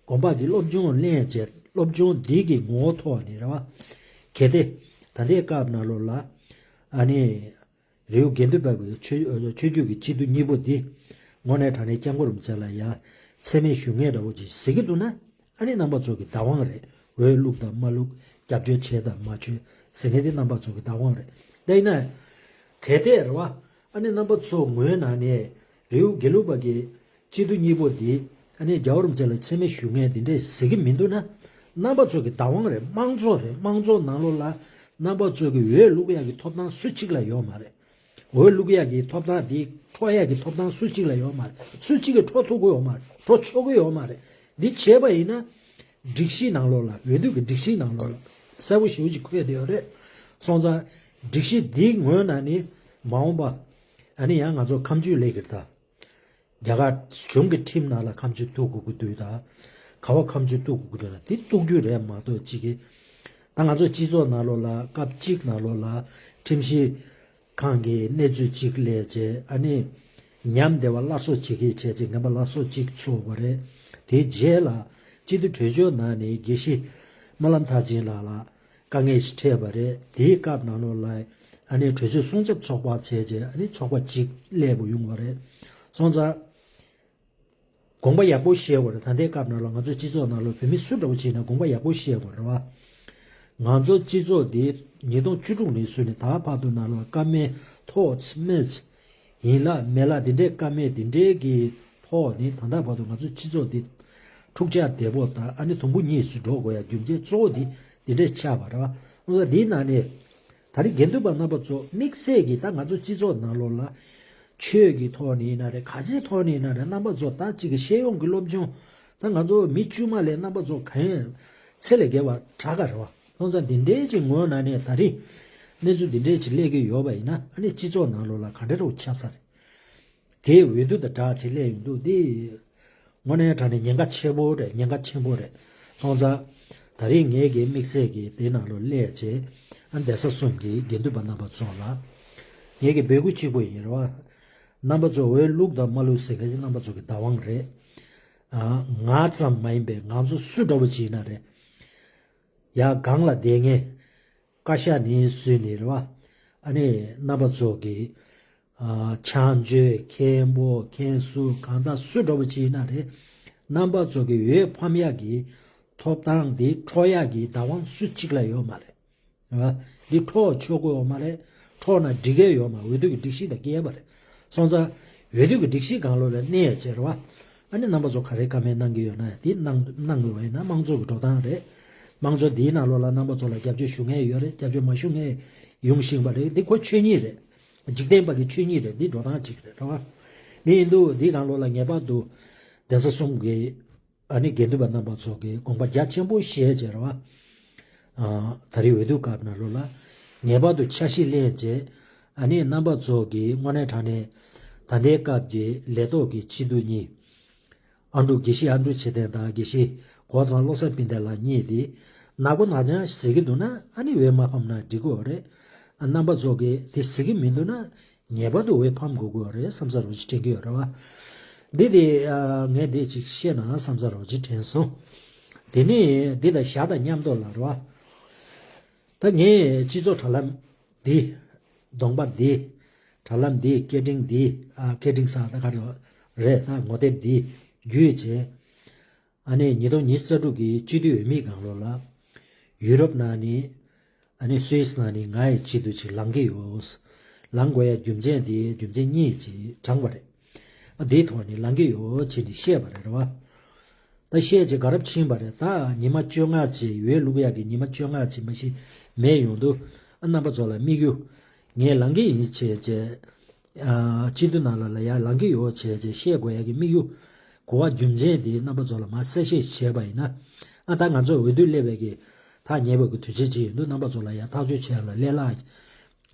དགོན་པ་གི་སློབ་སྦྱོང་ལེན་བྱས། སློབ་སྦྱོང་འདི་གི་ངོ་བོ་ཐོག་ནས་རེད་བ། གལ་ཏེ་ད་ལྟའི་སྐབས་ནང་ལོགས་ལ་ཨ་ནི། རི་བོ་དགེ་ལྡན་པ་གི་ཆོས་ཆོས་བརྒྱུད་ཀྱི་སྤྱི་འཐུས་གཉིས་པོ་འདི་དངོས་གནས་དྲང་གནས་སྐྱབས་མགོན་རིན་པོ་ཆེ་ལ་ཡ་མཚན་སྨད་ཞུ་མཁན་འདྲ་བོ་ཅིག་ཟེར་གྱི་འདུག་ན། ཨ་ནི་རྣམ་པ་ཚོ་གི་བདག་དབང་རེད། འོས་བླུགས་དང་མ་བླུགས། རྒྱབ་སྐྱོར་བྱས་དང་མ་བྱས་ཟེར་མཁན་དེ་རྣམ་པ་ཚོ་གི་བདག་དབང་རེད། དེ་ཡིན་ན་གལ་ཏེ་རེད་བ། ཨ་ནི་རྣམ་པ་ཚོ་ངོས་ནང་ནས་རི་བོ་དགེ་ལུགས་པ་གི་སྤྱི་འཐུས་གཉིས་པོ་འདི་ཨ་ནི་རྒྱལ་བ་རིན་པོ་ཆེ་ལ་མཚན་སྨད་ཞུ་མཁན་འདི་འདྲས་ཟེར་གྱི་མི་འདུག་ན། རྣམ་པ་ཚོ་གི་བདག་དབང་རེད། དམངས་གཙོ་རེད། དམངས་གཙོ་ནང་ལོགས་ལ་རྣམ་པ་ཚོ་གི་འོས་བླུག་ཡག་གི་ཐོབ་ཐང་སུ་གཅིག་ལ་ཡོད་མ་རེད། འོས་བླུག་ཡག་གི་ཐོབ་ཐང་འདི་འཕྲོག་ཡག་གི་ཐོབ་ཐང་སུ་གཅིག་ལ་ཡོད་མ་རེད། སུ་གཅིག་གིས་འཕྲོག་ཐུབ་ཀྱི་ཡོད་མ་རེད། འཕྲོག་ཆོག་གི་ཡོད་མ་རེད། འདི་བྱས་པ་ཡིན་ན། སྒྲིག་གཞི་ནང་ལོགས་ལ། འོས་བསྡུ་གི་སྒྲིག་གཞི་ནང་ལོགས་ལ་གསལ་པོ་ཞེ་པོ་ཅིག་འཁོད་བསྡད་ཡོད་རེད། སོང་ཙང་སྒྲིག་གཞི་འདིའི་ངོས་ནས་ནི་མ་འོངས་པ་ཨ་ནི་ཡང་ང་ཚོ་ཁ་མཆུ་ལེན་གྱི་རེད་ད། རྒྱ་གར་གཞུང་གི་ཁྲིམས་ནང་ལ་ཁ་མཆུ་གཏུག་དགོས་ཀྱི་འདུག་ད། ག་བ་ཁ་མཆུ་གཏུག་དགོས་ཀྱི་འདུག་ན་དེ་གཏུག་རྒྱུ་རེད་མ་གཏོགས་ཅིག་གི། ད་ང་ཚོ་སྤྱི་ཚོགས་ནང་ལོགས་ལ་སྐབས་གཅིག་ནང་ལོགས་ལ་ཁྲིམས་ཞིབ་ཁང་གིས་གནས་ཚུལ་གཅིག་སླེབས་བྱས། ཨ་ནི་ཉམས་བདེ་བ་སླར་གསོ་བྱེད་ཀྱི་བྱས་བྱས་ངན་པ་སླར་གསོ་གཅིག་ཚུགས་པ་རེད། དེའི་རྗེས་ལ་སྤྱི་འཐུས་གྲོས་ཆོད་ནང་ནས་དགེ་བཤེས་སྨོན་ལམ་མཐར་ཕྱིན་ལགས་ལ་དཀའ་ངལ་ཞིག་འཕྲད་པ་རེད། དེའི་སྐབས་ནང་ལོགས་ལ་ཨ་ནི་གྲོས་ཆོད་སྲུང་སྐྱོབ་ཚོགས་པ་བྱས་བྱས་ཨ་ནི་ཚོགས་པ་གཅིག་སླེབས་པ་ཡོང་བ་རེད། སོང་ཙང་། དགོངས་པ་ཡག་པོ་བཞེས་དགོས་རེད། ད་ལྟའི་སྐབས་ནང་ལ་ང་ཚོ་སྤྱི་ཚོགས་ནང་ལ་བོད་མི་སུ་འདྲ་བོ་ཅིག་ཡིན་ན་དགོངས་པ་ཡག་པོ་བཞེས་དགོས་རེད་བ། ང་ཚོ་སྤྱི་ཚོགས་འདི་ཉིས་སྟོང་བཅུ་དྲུག་ནས་བཟུང་ནས་ད་བར་དུ་ནང་ལ་བཀའ་མའི་ཐོག་མེད། ཡན་ལག་མེད་ལག་འདི་འདྲའི་བཀའ་མའི་འདི་འདྲའི་གི་ཐོག་ནས་ད་ལྟ་བར་དུ་ང་ཚོ་སྤྱི་ཚོགས་འདི་འཁྲུག་ཆ་དོད་པོ་དང་ཨ་ནི་དུམ་བུ་གཉིས་སུ་འགྲོ་དགོས་ཡ་རྒྱུ་མཚན་གཙོ་བོ་འདི་འདི་འདྲའི་ཆགས་པ་རེད་བ། འོ་ད་འདིའི་ནང་ནས། ད་རེས་དགེ་འདུན་པ་རྣམ་པ་ཚོ་དམིགས་བསལ་གྱིས་ད་ང་ཚོ་སྤྱི་ཚོགས་ནང་ལོགས་ལ་ཆོས་ཀྱི་ཐོག་ནས་ཡིན་ན་རེད། ག་ཅིའི་ཐོག་ནས་ཡིན་ན་རེད། རྣམ་པ་ཚོ་ད་གཅིག་གི་ཤེས་ཡོན་གྱི་སློབ་སྦྱོང་། ད་ང་ཚོ་མི་དཀྱུས་མ་ལས་རྣམ་པ་ཚོ་གང་ཡང་ཚད་ལས་བརྒལ་བ་དྲག་ག་རེད་བ། སོང་ཙང་འདི་འདྲའི་ཅིག་ངོས་ནང་ནས་ད་རེས་གནས་ཚུལ་འདི་འདྲའི་ཅིག་སླེབས་ཀྱི་ཡོད་པ་ཡིན་ན་ཨ་ནི་སྤྱི་ཚོགས་ནང་ལོགས་ལ་ག་འདྲ་རུ་ཆགས་ས་རེད། དེའི་འོས་བསྡུ་དང་སྦྲགས་བྱེད་སླེབས་ཡོང་དུས་དེ། དངོས་གནས་དྲང་གནས་ཉེན་ཁ་ཆེ་པོ་རེད། ཉེན་ཁ་ཆེན་པོ་རེད། སོང་ཙང་། ད་རེས་ངེད་ཀྱི་དམིགས་བསལ་གྱི་དེ་ནང་ལོ་སླེབས་བྱས། ཨ་གདན་ས་གསུམ་གྱི་དགེ་འདུན་པ་རྣམ་པ་ཚོ་ལ། ངེད་ཀྱི་འབོད་སྐུལ་གཅིག་པོ་ཡིན་རེད་བ། རྣམ་པ་ཚོ་འོས་བླུགས་དང་མ་བླུགས་ཟེར་མཁན་ཅིག་རྣམ་པ་ཚོ་གི་བདག་དབང་རེད། ཨ་ང་ཙམ་མ་ཡིན་པའི་ང་ཚོ་སུ་འདྲ་བོ་ཅིག་ཡིན་ན་རེད། ཡ་སྒང་ལ་བསྡད་མཁན། བཀའ་ཤག་ནས་བཟོས་ནས་རེད་བ། ཨ་ནི་རྣམ་པ་ཚོ་གི་ཨ་ཕྱག་མཛོད་མཁན་པོ་མཁན་ཟུར་གང་ལྟར་སུ་འདྲ་བོ་ཅིག་ཡིན་ན་རེད། རྣམ་པ་ཚོ་གི་འོས་ཕམ་ཡག་གི་ཐོབ་ཐང་དེ་འཕྲོག་ཡག་གི་བདག་དབང་སུ་གཅིག་ལ་ཡོད་མ་རེད། རེད་བ། འདི་འཕྲོག་ཆོག་གི་ཡོད་མ་རེད། འཕྲོག་ན་འགྲིག་གི་ཡོད་མ། འོས་བསྡུ་གི་སྒྲིག་གཞི་དང་འགལ་བ་རེད། སོང་ཙང་། འོས་བསྡུ་གི་སྒྲིག་གཞི་སྒང་ལོགས་ལ་གནས་བྱས་རེད་བ། ཨ་ནི་རྣམ་པ་ཚོ་ག་རེ་བཀའ་མོལ་གནང་གི་ཡོད་ན་དེ་གནང་གནང་དགོས་པ་ཡིན་ན་དམངས་གཙོ་གི་འགྲོ་སྟངས་རེད། དམངས་གཙོ་འདིའི་ནང་ལོགས་ལ་རྣམ་པ་ཚོ་ལ་རྒྱབ་སྐྱོར་ཞུ་མཁན་ཡོད་རེད། རྒྱབ་སྐྱོར་མ་ཞུ་མཁན་ཡོང་བཞིན་པ་རེད། འདི་ཁོ་ཆོས་ཉིད་རེད། འཇིག་རྟེན་པ་གི་ཆོས་ཉིད་རེད། འདི་འགྲོ་སྟངས་གཅིག་རེད། རེད་བ། འདི་ཡིན་དུས་འདིའི་སྒང་ལོགས་ལ་ངེས་པར་དུ་གདན་ས་གསུམ་གི་ཨ་ནི་དགེ་འདུན་པ་རྣམ་པ་ཚོ་གིས་དགོངས་པ་རྒྱ་ཆེན་པོ་བཞེས་བྱས་རེད་བ། ཨ་ད་རེས་འོས་བསྡུ་སྐབས་ནང་ལོགས་ལ་ངེས་པར་དུ་འཆར་གཞི་ལེན་བྱས། ཨ་ནི་རྣམ་པ་ཚོ་གིས་དངོས་གནས་དྲང་གནས་ད་ལྟའི་སྐབས་ཀྱི་ལས་ཐོག་གི་སྤྱི་འཐུས་གཉིས། ཨ་འབྲུག་དགེ་བཤེས་ཨ་འབྲུག་ཚེ་བརྟན་དང་དགེ་བཤེས་གོ་ཚང་བློ་བཟང་སྤུན་ཟླ་ལགས་གཉིས་དེ་ནག་པོ་ནག་རྐྱང་ཟེར་གྱི་འདུག་ན་ཨ་ནི་འོས་མ་ཕམ་ན་འགྲིག་གི་ཡོད་རེད། ཨ་རྣམ་པ་ཚོ་གིས་དེ་ཟེར་གྱི་མི་འདུག་ན། ངེས་པར་དུ་འོས་ཕམ་དགོས་ཀྱི་ཡོད་རེད་བསམ་ས་རོ་ཅིག་དྲན་གྱི་ཡོད་རེད་བ། འདི་དེ་ཨ་ངས་འདི་ཅིག་བཤད་ན་བསམ་ས་རོ་ཅིག་དྲན་སོང་། དེ་ནས་འདི་དང་ཞག་དང་མཉམ་དུ་ལ་རེད་བ། ད་ངས་སྤྱི་ཚོགས་དྲ་ལམ་འདི། གདོང་པ་འདི། དྲ་ལམ་འདི་སྐད་འཕྲིན་འདི། ཨ་སྐད་འཕྲིན་ས་ད་ག་རེ་རེད། ད་ངོ་དེབ་འདི་བརྒྱུད་བྱས། ཨ་ནི་ཉིས་སྟོང་ཉི་ཤུ་རྩ་དྲུག་གི་སྤྱི་འཐུས་འོས་མིའི་སྒང་ལོགས་ལ། ཡུ་རོབ་ནང་ནས། ཨ་ནི་སུད་སི་ནང་ནས་ང་ཡི་སྤྱི་འཐུས་ཅིག་ལངས་ཀྱི་ཡོད། ལངས་དགོས་ཡ་རྒྱུ་མཚན་དེ་རྒྱུ་མཚན་གཉིས་ཅིག་དྲངས་པ་རེད། ཨ་དེའི་ཐོག་ནས་ལངས་ཀྱི་ཡོད་ཅེས་ནས་བཤད་པ་རེད། རེད་བ། ད་བཤད་ཅིག་དགའ་རབ་ཕྱིན་པ་རེད། ད་ཉི་མ་བཅོ་ལྔ་ཅིག་འོས་བླུག་ཡ་གི་ཉི་མ་བཅོ་ལྔ་ཅིག་མ་གཞི་མེད་ཡོང་དུས། ཨ་རྣམ་པ་ཚོ་ལ་དམིགས་ཡུལ། ངས་ལངས་ཀྱི་ཡིན་ཅེས་བྱས། སྤྱི་འཐུས་ནང་ལ་ལ་ཡ་ལངས་ཀྱི་ཡོད་བྱས་བྱས་བཤད་དགོས་ཡ་གི་དམིགས་ཡུལ། གོ་བ་རྒྱུ་མཚན་དེ་རྣམ་པ་ཚོ་ལ་མར་གསལ་བཤད་བྱས་པ་ཡིན་ན། ཨ་ད་ང་ཚོ་འོས་བསྡུ་སླེབས་པའི་གི་ཐག་ཉེ་བའི་གི་དུས་ཚོད་ཅིག་ཡིན་དུས་རྣམ་པ་ཚོ་ལ་ཡ་ཐག་གཅོད་བྱས་ལ་ལས་སླ་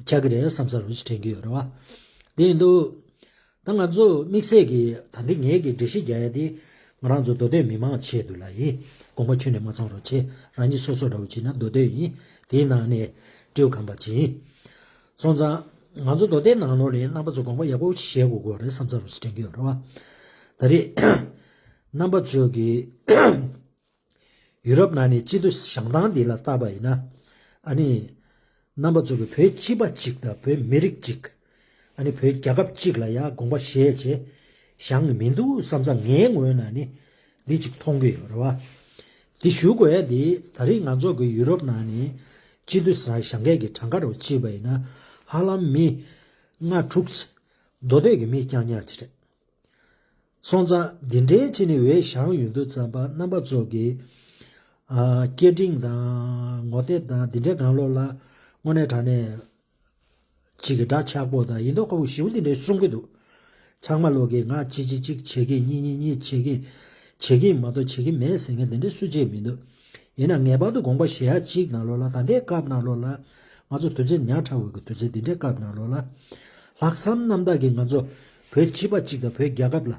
ཆགས་ཀྱི་རེད་བསམ་ས་རུ་ཅིག་དྲན་གྱི་ཡོད་རེད་བ། དེ་ཡིན་དུས། ད་ང་ཚོ་དམིགས་བསལ་གྱི་ད་འདི་ངེད་ཀྱི་འགྲེལ་བཤད་རྒྱག་ཡ་དེ་ང་རང་ཚོ་མདོ་སྟོད་མི་མང་ཆེད་དུ་ལ་ཡིན། དགོངས་པ་ཁྱོན་ནས་མ་ཚོམ་རོགས་བྱེད། རང་ཉིད་སོ་སོ་འདྲ་བོ་བྱེད་ན་མདོ་སྟོད་ཡིན། དེའི་ནང་ནས་སྤྲེའུ་ཁམས་པ་ཅིག་ཡིན། སོང་ཙང་ ང་ཚོ་མདོ་སྡེ་ནང་ལོགས་ནས་རྣམ་པ་ཚོ་དགོངས་པ་ཡག་པོ་བཞེས་དགོས་ཀྱི་ཡོད་རེད་བསམ་ཚར་བ་ཞིག་དྲན་གྱི་ཡོད་རེད་བ། ད་རེས་རྣམ་པ་ཚོ་གིས་ཡུ་རོབ་ནང་ནས་སྤྱི་འཐུས་བཞེངས་སྟངས་འདི་ལ་བལྟས་པ་ཡིན་ན། ཨ་ནི། རྣམ་པ་ཚོ་གིས་བོད་སྤྱི་པ་གཅིག་དང་བོད་མི་རིགས་གཅིག་ཨ་ནི་བོད་རྒྱལ་ཁབ་གཅིག་ལ་ཡང་དགོངས་པ་བཞེས་བྱས་བཞེངས་མི་འདུག་བསམ་ཙང་ངའི་ངོས་ནས་ནི་འདི་གཅིག་མཐོང་གི་ཡོད་རེད་བ། འདི་ཞུ་དགོས་ཡ་འདི་ད་རེས་ང་ཚོ་གི་ཡུ་རོབ་ནང་ནས་སྤྱི་འཐུས་བཞེངས་མཁན་གྱི་གྲངས་ཀ་རུ་བྱས་པ་ཡིན་ན་ཧ་ལམ་མི་ལྔ་དྲུག་མདོ་སྟོད་ཀྱི་མི་རྐྱང་ཉག་ཅིག་རེད། སོང་ཙང་འདི་འདྲའི་ཆེད་ནས་འོས་བཞེངས་ཡོང་དུས་ཙམ་པ་རྣམ་པ་ཚོ་གིས་ཨ་སྐད་འཕྲིན་དང་ངོ་དེབ་དང་འདི་འདྲའི་སྒང་ལོགས་ལ་དངོས་གནས་དྲང་གནས་གཅིག་གི་འདྲ་ཆགས་པོ་དང་ཡིན་མདོག་ཁ་པོ་ཞེ་པོ་འདི་འདྲའི་གསུང་གི་འདུག་ཚང་མ་ལོག་གིས་ང་གཅིག་གཅིག་གཅིག་བྱེད་ཀྱི་གཉིས་གཉིས་གཉིས་བྱེད་ཀྱི་བྱེད་ཀྱི་མ་གཏོགས་བྱེད་ཀྱི་མེད་ཟེར་མཁན་དེ་འདྲ་སུ་གཅིག་མི་འདུག་ཡིན་ན་ངེས་པར་དུ་དགོངས་པ་བཞེས་ཡ་གཅིག་ནང་ལོགས་ལ་ད་ལྟའི་སྐབས་ནང་ལོགས་ལ་ང་ཚོ་དུས་ཚོད་ཉག་ཕྲ་བོའི་གི་དུས་ཚོད་འདི་འདྲའི་སྐབས་ནང་ལོགས་ལ་ལྷག་བསམ་རྣམ་དག་གིས་ང་ཚོ་བོད་སྤྱི་པ་གཅིག་དང་བོད་རྒྱལ་ཁབ་ལ་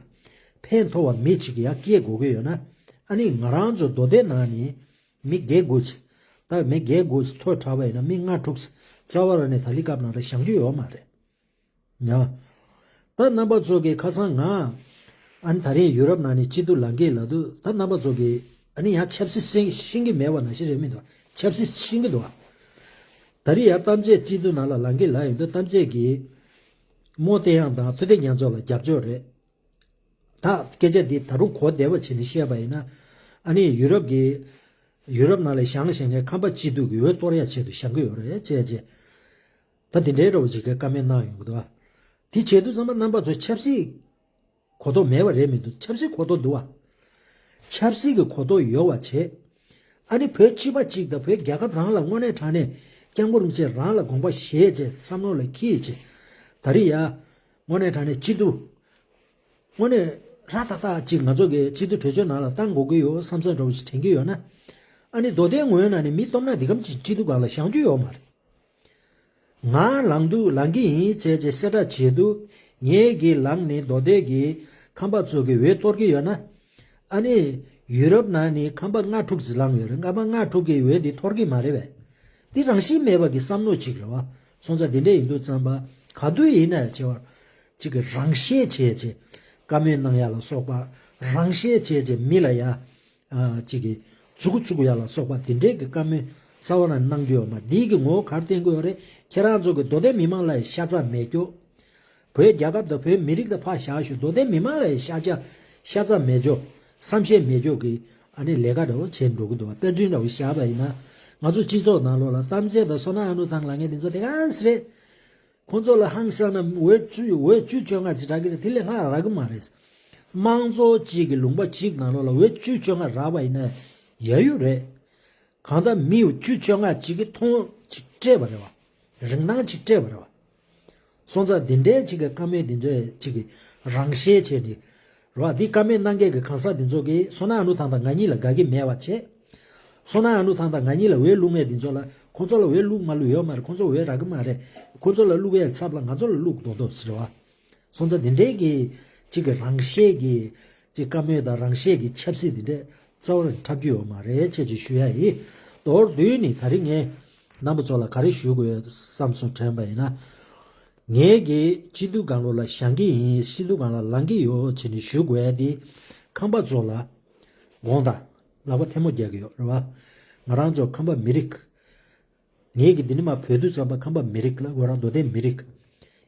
ཕན་ཐོགས་པ་མི་གཅིག་ཡར་སྐྱེས་དགོས་ཀྱི་ཡོད་ན་ཨ་ནི་ང་རང་ཚོ་མདོ་སྡེ་ནང་ནས་མི་བརྒྱད་དགུ་ཙམ་ད་མི་བརྒྱད་དགུ་ཙམ་ཐོས་དྲགས་པ་ཡིན་ན་མི་ལྔ་དྲུག་ཙམ་རྩ་བ་རང་ནས་ད་ལི་སྐབས་ནང་ལ་བཞེངས་རྒྱུ་ཡོད་མ་རེད། ཡ། ད་རྣམ་པ་ཚོ་གིས་ཁ་སང་ང་། ཨ་ནི་ད་རེས་ཡུ་རོབ་ནང་ནས་སྐྱིད་སྡུག་ལངས་ཀྱི་ལབ་དུས་ད་རྣམ་པ་ཚོ་གིས་ཨ་ནི་ཡང་ཆབ་སྲིད་ཤེས་ཤེས་ཀྱི་མེད་པ་ནང་བཞིན་རེད་མི་འདུག་ཆབ་སྲིད་ཤེས་ཀྱི་འདུག་ཨ། ད་རེས་ཡང་གཏམ་བཤད་སྐྱིད་སྡུག་ནང་ལ་ལངས་ཀྱི་ལབ་ཡོང་དུས་གཏམ་བཤད་ཀྱིས། རྨོ་བསྟན་དབྱངས་དང་ཐུབ་བསྟན་རྒྱ་མཚོ་ལ་རྒྱབ་སྐྱོར་རེད། ད་སྐད་ཆ་འདི་ད་རུང་གོ་བདེ་བ་བྱས་ནས་བཤད་པ་ཡིན་ན། ཨ་ནི་ཡུ་རོབ་ཀྱི། ཡུ་རོབ་ནང་ལ་བཞེངས་བཞེངས་མཁན་ཁམས་པ་སྐྱིད་སྡུག་གི་འོས་གཏོར་ཡ་ཆེད་དུ་བཞེངས་ཀྱི་ཡོད་རེད་ཅེས་བྱས། ད་དེ་འདྲའི་འདྲ་བོ་ཅིག་གི་བཀའ་མོལ་གནང་ཡོང་གི་འདུག་ཨ། དེ་བྱེད་དུས་ཙམ་པ་རྣམ་པ་ཚོ་ཆབ་སྲིད་གོ་རྟོགས་མེད་པ་རེད་མི་འདུག་ཆབ་སྲིད་གོ་རྟོགས་འདུག་ཨ། ཆབ་སྲིད་ཀྱི་གོ་རྟོགས་ཡོད་པ་བྱེད། ཨ་ནི་བོད་སྤྱི་པ་གཅིག་དང་བོད་རྒྱལ་ཁབ་རང་ལ་དངོས་གནས་དྲང་གནས་སྐྱབས་མགོན་རིན་པོ་ཆེ་རང་ལ་དགོངས་པ་བཞེས་བྱས་བསམ་བློ་ལ་འཁྱེར་བྱས། ད་རེས་ཡ། དངོས་གནས་དྲང་གནས་སྐྱིད་སྡུག་དངོས་གནས་ར་ཏག་ཏག་ཅིག་ང་ཚོ་གི་སྤྱི་འཐུས་གྲོས་ཆོད་ནང་ལ་བཏང་དགོས་ཀྱི་ཡོད་བསམ་ཚུལ་འདྲ་བོ་ཞིག་དྲན་གྱི་ཡོད་ན། ཨ་ནི་མདོ་སྡེའི་ངོས་ནས་ནི་མི་སྟོབས་ན་འདི་གམ་ཅིག་སྤྱི་འཐུས་སྒང་ལ་བཞེངས་རྒྱུ་ཡོད་མ་རེད། ང་ལངས་དུས་ལངས་ཀྱི་ཡིན་ཟེར་བྱས་གསལ་བསྒྲགས་བྱས་དུས་ངེད་ཀྱིས་ལངས་ནས་མདོ་སྡེ་གི་ཁམས་པ་ཚོ་གི་འོས་གཏོར་གྱི་ཡོད་ན། ཨ་ནི་ཡུ་རོབ་ནང་ནས་ཁམས་པ་ལྔ་དྲུག་ཅིག་ལངས་ཡོད་རེད། ཁམས་པ་ལྔ་དྲུག་གི་འོས་འདི་གཏོར་གྱི་མ་རེད་པས། འདི་རང་བཞིན་མེད་པ་གི་བསམ་བློ་ཅིག་རེད་བ། སོང་ཙང་འདི་འདྲ་ཡིན་དུས་ཙམ་པ་ག་དུས་ཡིན་ན་ཡང་བྱེད་པ། གཅིག་གི་རང་བཤད་བྱས་བྱས་བཀའ་མོལ་གནང་ཡ་ལ་སོགས་པ། རང་བཤད་བྱས་བྱས་མི་ལ་ཡ། ཨ་གཅིག་གི་མཛུ་གུ་བཙུགས་ཡ་ལ་སོགས་པ་དེ་འདྲའི་གི་བཀའ་མོལ་རྩ་བ་ནས་གནང་རྒྱུ་ཡོད་མ་འདིའི་གི་ངོ་བོ་ག་རེ་བསྟན་གི་ཡོད་རེད། ཁྱེད་རང་ཚོ་གི་མདོ་སྡེ་མི་མང་ལ་ཡ་ཤ་ཚ་མེད་རྒྱུ། བོད་རྒྱལ་ཁབ་དང་བོད་མི་རིགས་དང་ཕར་བཞག་ཞུ་མདོ་སྡེ་མི་མང་ལ་ཡ་ཤ་ཚ་ཤ་ཚ་མེད་རྒྱུ། བསམ་ཤེས་མེད་རྒྱུ་གི་ཨ་ནི་ལས་ཀ་འདྲ་བོ་བྱས་འགྲོ་གི་འདུག་བ། དཔེ་སྐྲུན་འདྲ་བོ་བཞག་པ་ཡིན་ན། ང་ཚོ་སྤྱི་ཚོགས་ནང་ལོགས་ལ་གཏམ་བཤད་དང་བསོད་ནམས་ཨ་ནུ་ཐང་ལབ་མཁན་དེ་ཚོ་དེ་ག་ཟེ་རེད། ཁོང་ཚོ་ལ་ཧང་སང་ན་འོས་བཅུ་འོས་བཅུ་བཅོ་ལྔ་ཅིག་རག་གི་རེད། དེ་ལས་ལྷག་རག་གི་མ་རེད། དམངས་གཙོ་གཅིག་གི་ལུང་པ་གཅིག་ནང་ལོགས་ལ་འོས་བཅུ་བཅོ་ལྔ་རག་པ་ཡིན་ན་ཡ་ཡུ་རེད། གང་ལྟར་མི་བཅུ་བཅོ་ལྔ་གཅིག་གི་མཐོང་ཅིག་སྤྲད་པ་རེད་བ། རིན་ཐང་ཅིག་སྤྲད་པ་རེད་བ། སོང་ཙང་འདི་འདྲའི་ཅིག་གི་བཀའ་མོལ་འདི་འདྲའི་ཅིག་གི་རང་བཤད་བྱས་ནས་རེད་བ། འདི་བཀའ་མོལ་གནང་མཁན་གྱི་གང་ཟག་འདི་ཚོ་གིས་བསོད་ནམས་ཨ་ནུ་ཐང་དང་ང་གཉིས་ལ་དགའ་གི་མེད་པ་བྱས། བསོད་ནམས་ཨ་ནུ་ཐང་དང་ང་གཉིས་ལ་འོས་བླུག་མཁན་འདི་ཚོ་ལ་ཁོང་ཚོ་ལ་འོས་བླུག་མ་བླུག་ཡོད་མ་རེད། ཁོང་ཚོ་འོས་རག་གི་མ་རེད། ཁོང་ཚོ་ལ་བླུག་ཡའི་ཚབ་ལ་ང་ཚོ་ལ་བླུག་མདོག་མདོག་ཟེར་བ། སོང་ཙང་འདི་འདྲའི་གི་གཅིག་གི་རང་བཤད་ཀྱི་གཅིག་བཀའ་མོལ་དང་རང་བཤད་ཀྱི་ཆབ་སྲིད་འདི་འདྲས་རྩ་བ་ནས་འཁྲབ་རྒྱུ་ཡོད་མ་རེད་ཅེས་ཅིག་ཞུ་ཡ་ཡིན། མདོར་བསྡུས་ནས་ད་རིང་ངས་རྣམ་པ་ཚོ་ལ་ག་རེ་ཞུ་དགོས་ཡོད་བསམ་སོང་དྲན་པ་ཡིན་ན། ངས་ཀྱི་སྤྱི་འཐུས་སྒང་ལོགས་ལ་བཞེངས་ཀྱི་ཡིན། སྤྱི་འཐུས་སྒང་ལ་ལངས་ཀྱི་ཡོད་ཅེས་ནས་ཞུ་དགོས་ཡ་དེ་ཁམས་པ་ཚོ་ལ་དགོངས་དག་ལག་པ་ཐལ་མོ་རྒྱག་གི་ཡོད་རེད་བ། ང་རང་ཚོ་ཁམས་པ་མི་རིགས། ངས་ཀྱི་འདི་ནི་མ་བོད་དུ་བརྩམས་པ་ཁམས་པ་མི་རིགས་ལ་འོ་རང་མདོ་སྟོད་མི་རིགས།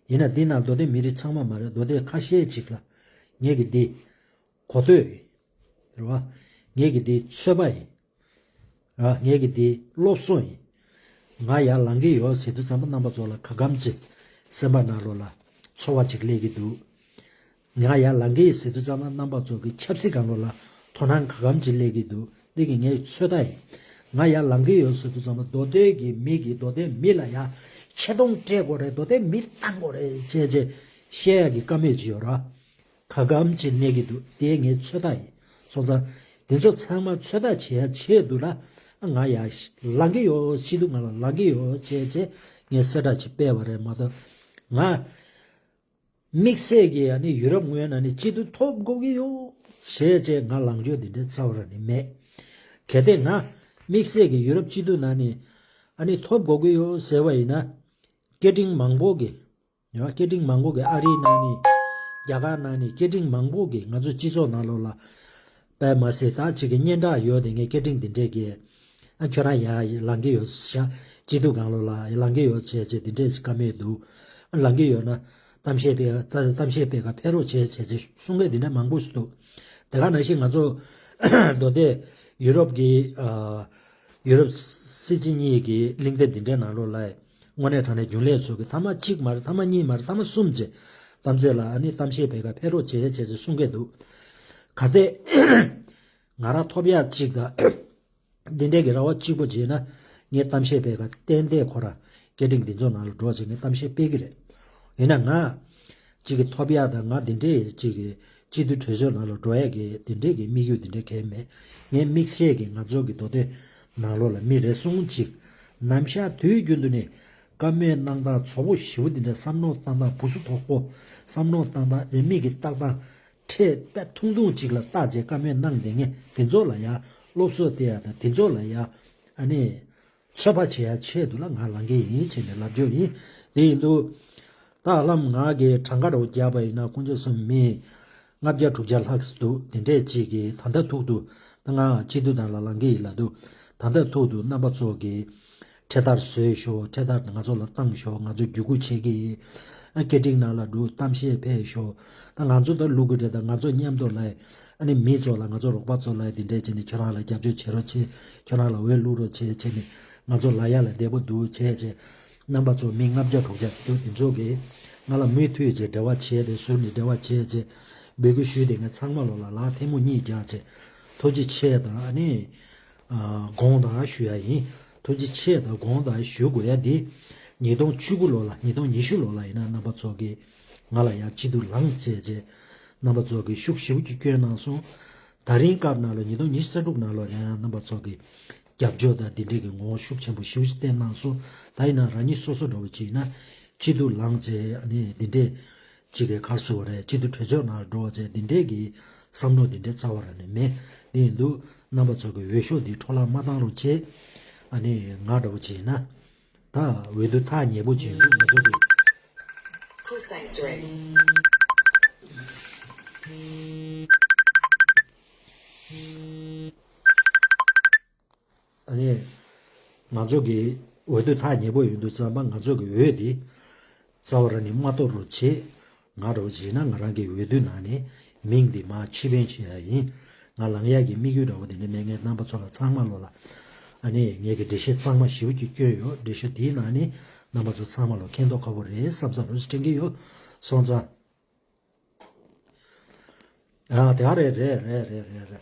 ཡིན་ན་འདི་ན་མདོ་སྟོད་མི་རིགས་ཚང་མ་མ་རེད། མདོ་སྟོད་ཁ་ཤས་ཅིག་ལ་ངས་ཀྱི་འདི་གོ་ཐོས་ཡིན། རེད་བ། ངས་ཀྱི་འདི་ཚོད་པ་ཡིན། རེད་བ། ངས་ཀྱི་འདི་སློབ་གསོ་ཡིན། ང་ཡར་ལངས་ཀྱི་ཡོད་ཟེར་དུས་ཙམ་པ་རྣམ་པ་ཚོ་ལ་ག་གམ་ཅིག་སེམས་པ་ནང་ལོགས་ལ་ཚོར་བ་ཅིག་སླེབས་ཀྱི་འདུག་ང་ཡར་ལངས་ཀྱི་ཡིན་ཟེར་དུས་ཙམ་པ་རྣམ་པ་ཚོ་གི་ཆབ་སྲིད་སྒང་ལོགས་ལ་དོ་སྣང་ག་གམ་ཅིག་སླེབས་ཀྱི་འདུག་འདི་གི་ངའི་ཚོད་ལྟ་ཡིན། ང་ཡར་ལངས་ཀྱི་ཡོད་ཟེར་དུས་ཙམ་པ་མདོ་སྟོད་ཀྱི་མི་གིས་མདོ་སྟོད་མི་ལ་ཡར་ཆེ་མཐོང་སྤྲད་དགོས་རེད། མདོ་སྟོད་མི་བཏང་དགོས་རེད་ཅེས་ཅེས་བཤད་ཡ་གི་བཀའ་མོལ་ཅིག་ཡོད་ར། ག་གམ་ཅིག་གནས་ཀྱི་འདུག་དེ་ངའི་ཚོད་ལྟ་ཡིན། སོང་ཙང་འདི་ཚོ་ཚང་མ་ཚོད་ལྟ་བྱེད་ཡ་ཆེད་དུ་ལ་ང་ཡར་ལངས་ཀྱི་ཡོད། སྤྱི་འཐུས་སྒང་ལ་ལངས་ཀྱི་ཡོད་ཅེས་ཅེས་ངས་གསལ་བསྒྲགས་ཅིག་སྤེལ་བ་རེད་མ་གཏོགས་ང་དམིགས་བསལ་གྱིས་ཨ་ནི་ཡུ་རོབ་ངོས་ནས་ནི་སྤྱི་འཐུས་ཐོབ་དགོས་ཀྱི་ཡོད་ཞེས་བྱས་ང་ལངས་ཕྱོགས་འདི་འདྲའི་རྩ་བ་རང་ནས་མེད། གལ་ཏེ་ང་དམིགས་བསལ་གྱིས་ཡུ་རོབ་སྤྱི་འཐུས་ནང་ནས་ཨ་ནི་ཐོབ་དགོས་ཀྱི་ཡོད་ཟེར་བ་ཡིན་ན། སྐད་འཕྲིན་མང་པོ་གིས་ ཡང་སྐད་འཕྲིན་མང་པོ་གི་ཨ་རིའི་ནང་ནས་རྒྱ་གར་ནང་ནས་སྐད་འཕྲིན་མང་པོ་གི་ང་ཚོ་སྤྱི་ཚོགས་ནང་ལོགས་ལ་པད་མ་སི་ད་ཅིག་གི་སྙན་གྲགས་ཡོད་དེ་ངས་སྐད་འཕྲིན་འདི་འདྲས་ཀྱི་ཨ་ཁྱོད་རང་ཡ་ལང་གི་ཡོད་ཤག་སྐྱིད་སྡུག་སྒང་ལོགས་ལ་ཡ་ལང་གི་ཡོད་བྱས་བྱས་འདི་འདྲས་ཀྱི་བཀའ་མོལ་འདུག་ཨ་ལང་གི་ཡོད་ན་གཏམ་བཤད་སྤེལ་གཏམ་བཤད་སྤེལ་ག་ཕེབས་རོགས་བྱས་བྱས་བྱས་གསུང་མཁན་འདི་འདྲ་མང་པོ་ཞིག་འདུག་དེ་ག་ནང་བཞིན་ང་ཚོ་མདོ་སྟོད་ཡུ་རོབ་ཀྱི་ཨ་ཡུ་རོབ་སྲིད་སྤྱི་གཉིས་ཀྱི་གླེང་སྟེགས་འདི་འདྲའི་ནང་ལོགས་ལ་དངོས་གནས་དྲང་གནས་རྒྱུན་ལས་ཚོ་གི་ཐ་མ་གཅིག་མ་རེད་ཐ་མ་གཉིས་མ་རེད་ཐ་མ་གསུམ་བྱས་གཏམ་བཤད་ལ་ཨ་ནི་གཏམ་བཤད་སྤེལ་ག་ཕེབས་རོགས་བྱས་བྱས་བྱས་གསུང་གི་འདུག་ག་ཚད་ང་རང་ཐོབ་ཡག་གཅིག་དང་འདི་འདྲའི་གི་ར་བ་གཅིག་པོ་བྱས་ན་ངས་གཏམ་བཤད་སྤེལ་ག་ཏན་ཏན་ཁོ་ར་སྐད་འཕྲིན་འདི་ཚོ་ནང་ལ་འགྲོ་བྱས་ངས་གཏམ་བཤད་སྤེལ་གི་རེད། ཡིན་ན་ང་གཅིག་གི་ཐོབ་ཡག་དང་ང་འདི་འདྲའི་གཅིག་གི་སྤྱི་འཐུས་གྲོས་ཚོགས་ནང་ལ་འགྲོ་ཡག་གི་འདི་འདྲའི་གི་དམིགས་ཡུལ་འདི་འདྲ་གང་ཡང་མེད། ངས་དམིགས་བསལ་གྱི་ང་ཚོ་གི་མདོ་སྟོད་ནང་ལོགས་ལ་མི་རེ་ཟུང་གཅིག་ནམ་ཞག་དུས་རྒྱུན་དུ་ནས་བཀའ་མོལ་གནང་སྟངས་ཚོ་བོ་ཞེ་པོ་འདི་འདྲ་བསམ་མནོ་བཏང་སྟངས་བུ་སུ་དོག་པོ་བསམ་མནོ་བཏང་སྟངས་རེ་མིག་གི་ལྟ་སྟངས་ཁྲེལ་དཔེ་ཐུང་ཐུང་གཅིག་ལ་བལྟ་བྱས་བཀའ་མོལ་གནང་བསྡད་མཁན་དེ་ཚོ་ལ་ཡ་སློབ་གསོ་སྟེར་ཡ་དང་དེ་ཚོ་ལ་ཡ་ཨ་ནི་ཚོད་དཔག་བྱེད་ཡ་ཆེད་དུ་ལ་ང་ལངས་ཀྱི་ཡིན་བྱས་ནས་ལབ་རྒྱུ་ཡིན། དེ་ཡིན་དུས་ད་ཧ་ལམ་ང་གི་གྲངས་ཀ་རུ་བརྒྱབ་པ་ཡིན་ན་དཀོན་མཆོག་གསུམ་མི་ལྔ་བརྒྱ་དྲུག་བརྒྱ་ལྷག་ཙམ་འདུག་དེ་འདྲས་ཅིག་གིས་ད་ལྟ་ཐུག་ཏུ་ད་ང་སྤྱི་འཐུས་དང་ལ་ལངས་ཀྱི་ཡིན་ལབ་འདུག་ད་ལྟ་ཐུག་ཏུ་རྣམ་པ་ཚོ་གིས་འཕྲེད་དར་བཟོས་ཤོག་འཕྲེད་དར་ང་ཚོ་ལ་བཏང་ཤོག་ང་ཚོ་བརྒྱུད་སྐུར་བྱེད་ཀྱི་ཡིན། ཨ་སྐད་འཕྲིན་ནང་ལ་འགྲོ་གཏམ་བཤད་ཕེབས་ཤོག་ད་ང་ཚོ་ད་བླུག་གི་རེད། ད་ང་ཚོ་མཉམ་དུ་ལ་ཨ་ནི་མི་ཚོ་ལ་ང་ཚོ་རོགས་པ་ཚོ་ལ་དེ་འདྲས་བྱས་ནས་ཁྱོད་རང་ལ་རྒྱབ་སྐྱོར་བྱེད་རོགས་བྱེད། ཁྱོད་རང་ལ་འོས་བླུག་རོགས་བྱེད་བྱས་ནས་ང་ཚོ་ལ་ཡ་ལ་བདེ་པོ་འདུག་བྱས་བྱས། རྣམ་པ་ཚོ་མི་ལྔ་བརྒྱ་དྲུག་བརྒྱ་ཞིག་འདུག་དེ་ཚོ་གིས་ང་ལ་མུ་མཐུད་ཅིག་འབྲེལ་བ་བྱས་ཏེ་ཟུར་ནས་འབྲེལ་བ་བྱས་ཅིག་འབོད་སྐུལ་ཞུས་ཏེ་ངས་ཚང་མ་ལོ་ལ་ལག་ཐལ་མོ་གཉིས་རྒྱག་ཅིག་ཐུགས་རྗེ་ཆེ་དང་ཨ་ནི་དགོངས་དག་ཞུ་ཡ་ཡིན། ཐུགས་རྗེ་ཆེ་དང་དགོངས་དག་ཞུ་དགོས་ཡ་འདི་ཉིས་སྟོང་བཅུ་དགུ་ལོ་ལ་ཉིས་སྟོང་ཉི་ཤུ་ལོ་ལ་ཡིན་ན་རྣམ་པ་ཚོ་གིས་ང་ལ་ཡ་སྐྱིད་སྡུག་ལངས་བྱས་བྱས་རྣམ་པ་ཚོ་གིས་ཤུགས་ཞེ་པོ་ཅིག་བསྐྱོན་གནང་སོང་། ད་རིང་སྐབས་ནང་ལ་ཉིས་སྟོང་ཉི་ཤུ་རྩ་དྲུག་ནང་ལ་ཡང་རྣམ་པ་ཚོ་གིས་རྒྱབ་སྐྱོར་དང་འདི་འདྲས་ཀྱི་ངོ་བོ་ཤུགས་ཆེན་པོ་ཞེ་པོ་ཅིག་བསྟན་གནང་སོང་། ད་ཡིན་ན་རང་ཉིད་སོ་སོ་འདྲ་བོ་ཅིག་ཡིན་ན་སྐྱིད་སྡུག་ལངས་བྱས་ཨ་ནི་འདི་འདྲས་ཅིག་གི་གར་སོ་བ་རེད། སྐྱིད་སྡུག་གྲོས་ཚོགས་ནང་འགྲོ་བྱས་འདི་འདྲས་ཀྱི་བསམ་བློ་འདི་འདྲས་རྩ་བ་རང་ནས་མེད། འདི་ཡིན་དུས་རྣམ་པ་ཚོ་གི་འོས་ཤོག་འདི་འཕྲོ་བརླག་མ་བཏང་རོགས་བྱེད། ཨ་ནི་ང་འདྲ་བོ་ཅིག་ཡིན་ན་ད་འོས་བསྡུ་ཐག་ཉེ་པོ་ཅིག་ཡིན་དུས་ང་ཚོ་གི་ཨ་ནི། ང་ཚོ་གི་འོས་བསྡུ་ཐག་ཉེ་པོ་ཡོང་དུས་ཙམ་པ་ང་ཚོ་གི་འོས་འདི་རྩ་བ་རང་ནས་མ་གཏོགས་རོགས་བྱེད། ང་རོགས་བྱེད་ན་ང་རང་གི་འོས་བསྡུ་ནང་ནས་མིང་འདི་མར་ཕྱིར་འབུད་བྱེད་ཡ་ཡིན། ང་ལངས་ཡག་གི་དམིགས་ཡུལ་འདྲ་བོ་དེ་འདྲ་མེད། ངས་རྣམ་པ་ཚོ་ལ་ཚང་མ་ལོ་ལ་ཨ་ནི་ངས་ཀྱི་འགྲེལ་བཤད་གཙང་མ་ཞེ་པོ་ཅིག་བསྐྱོན་ཡོད། འགྲེལ་བཤད་དེའི་ནང་ནས་རྣམ་པ་ཚོ་ཚང་མ་ལོ་མཁྱེན་རྟོགས་ཁ་པོ་རེད་བསམ་ས་རོགས་ཞིག་དྲན་གྱི་ཡོད། སོང་ཙང་། ཨ་དེ་ག་རེད་རེད་རེད།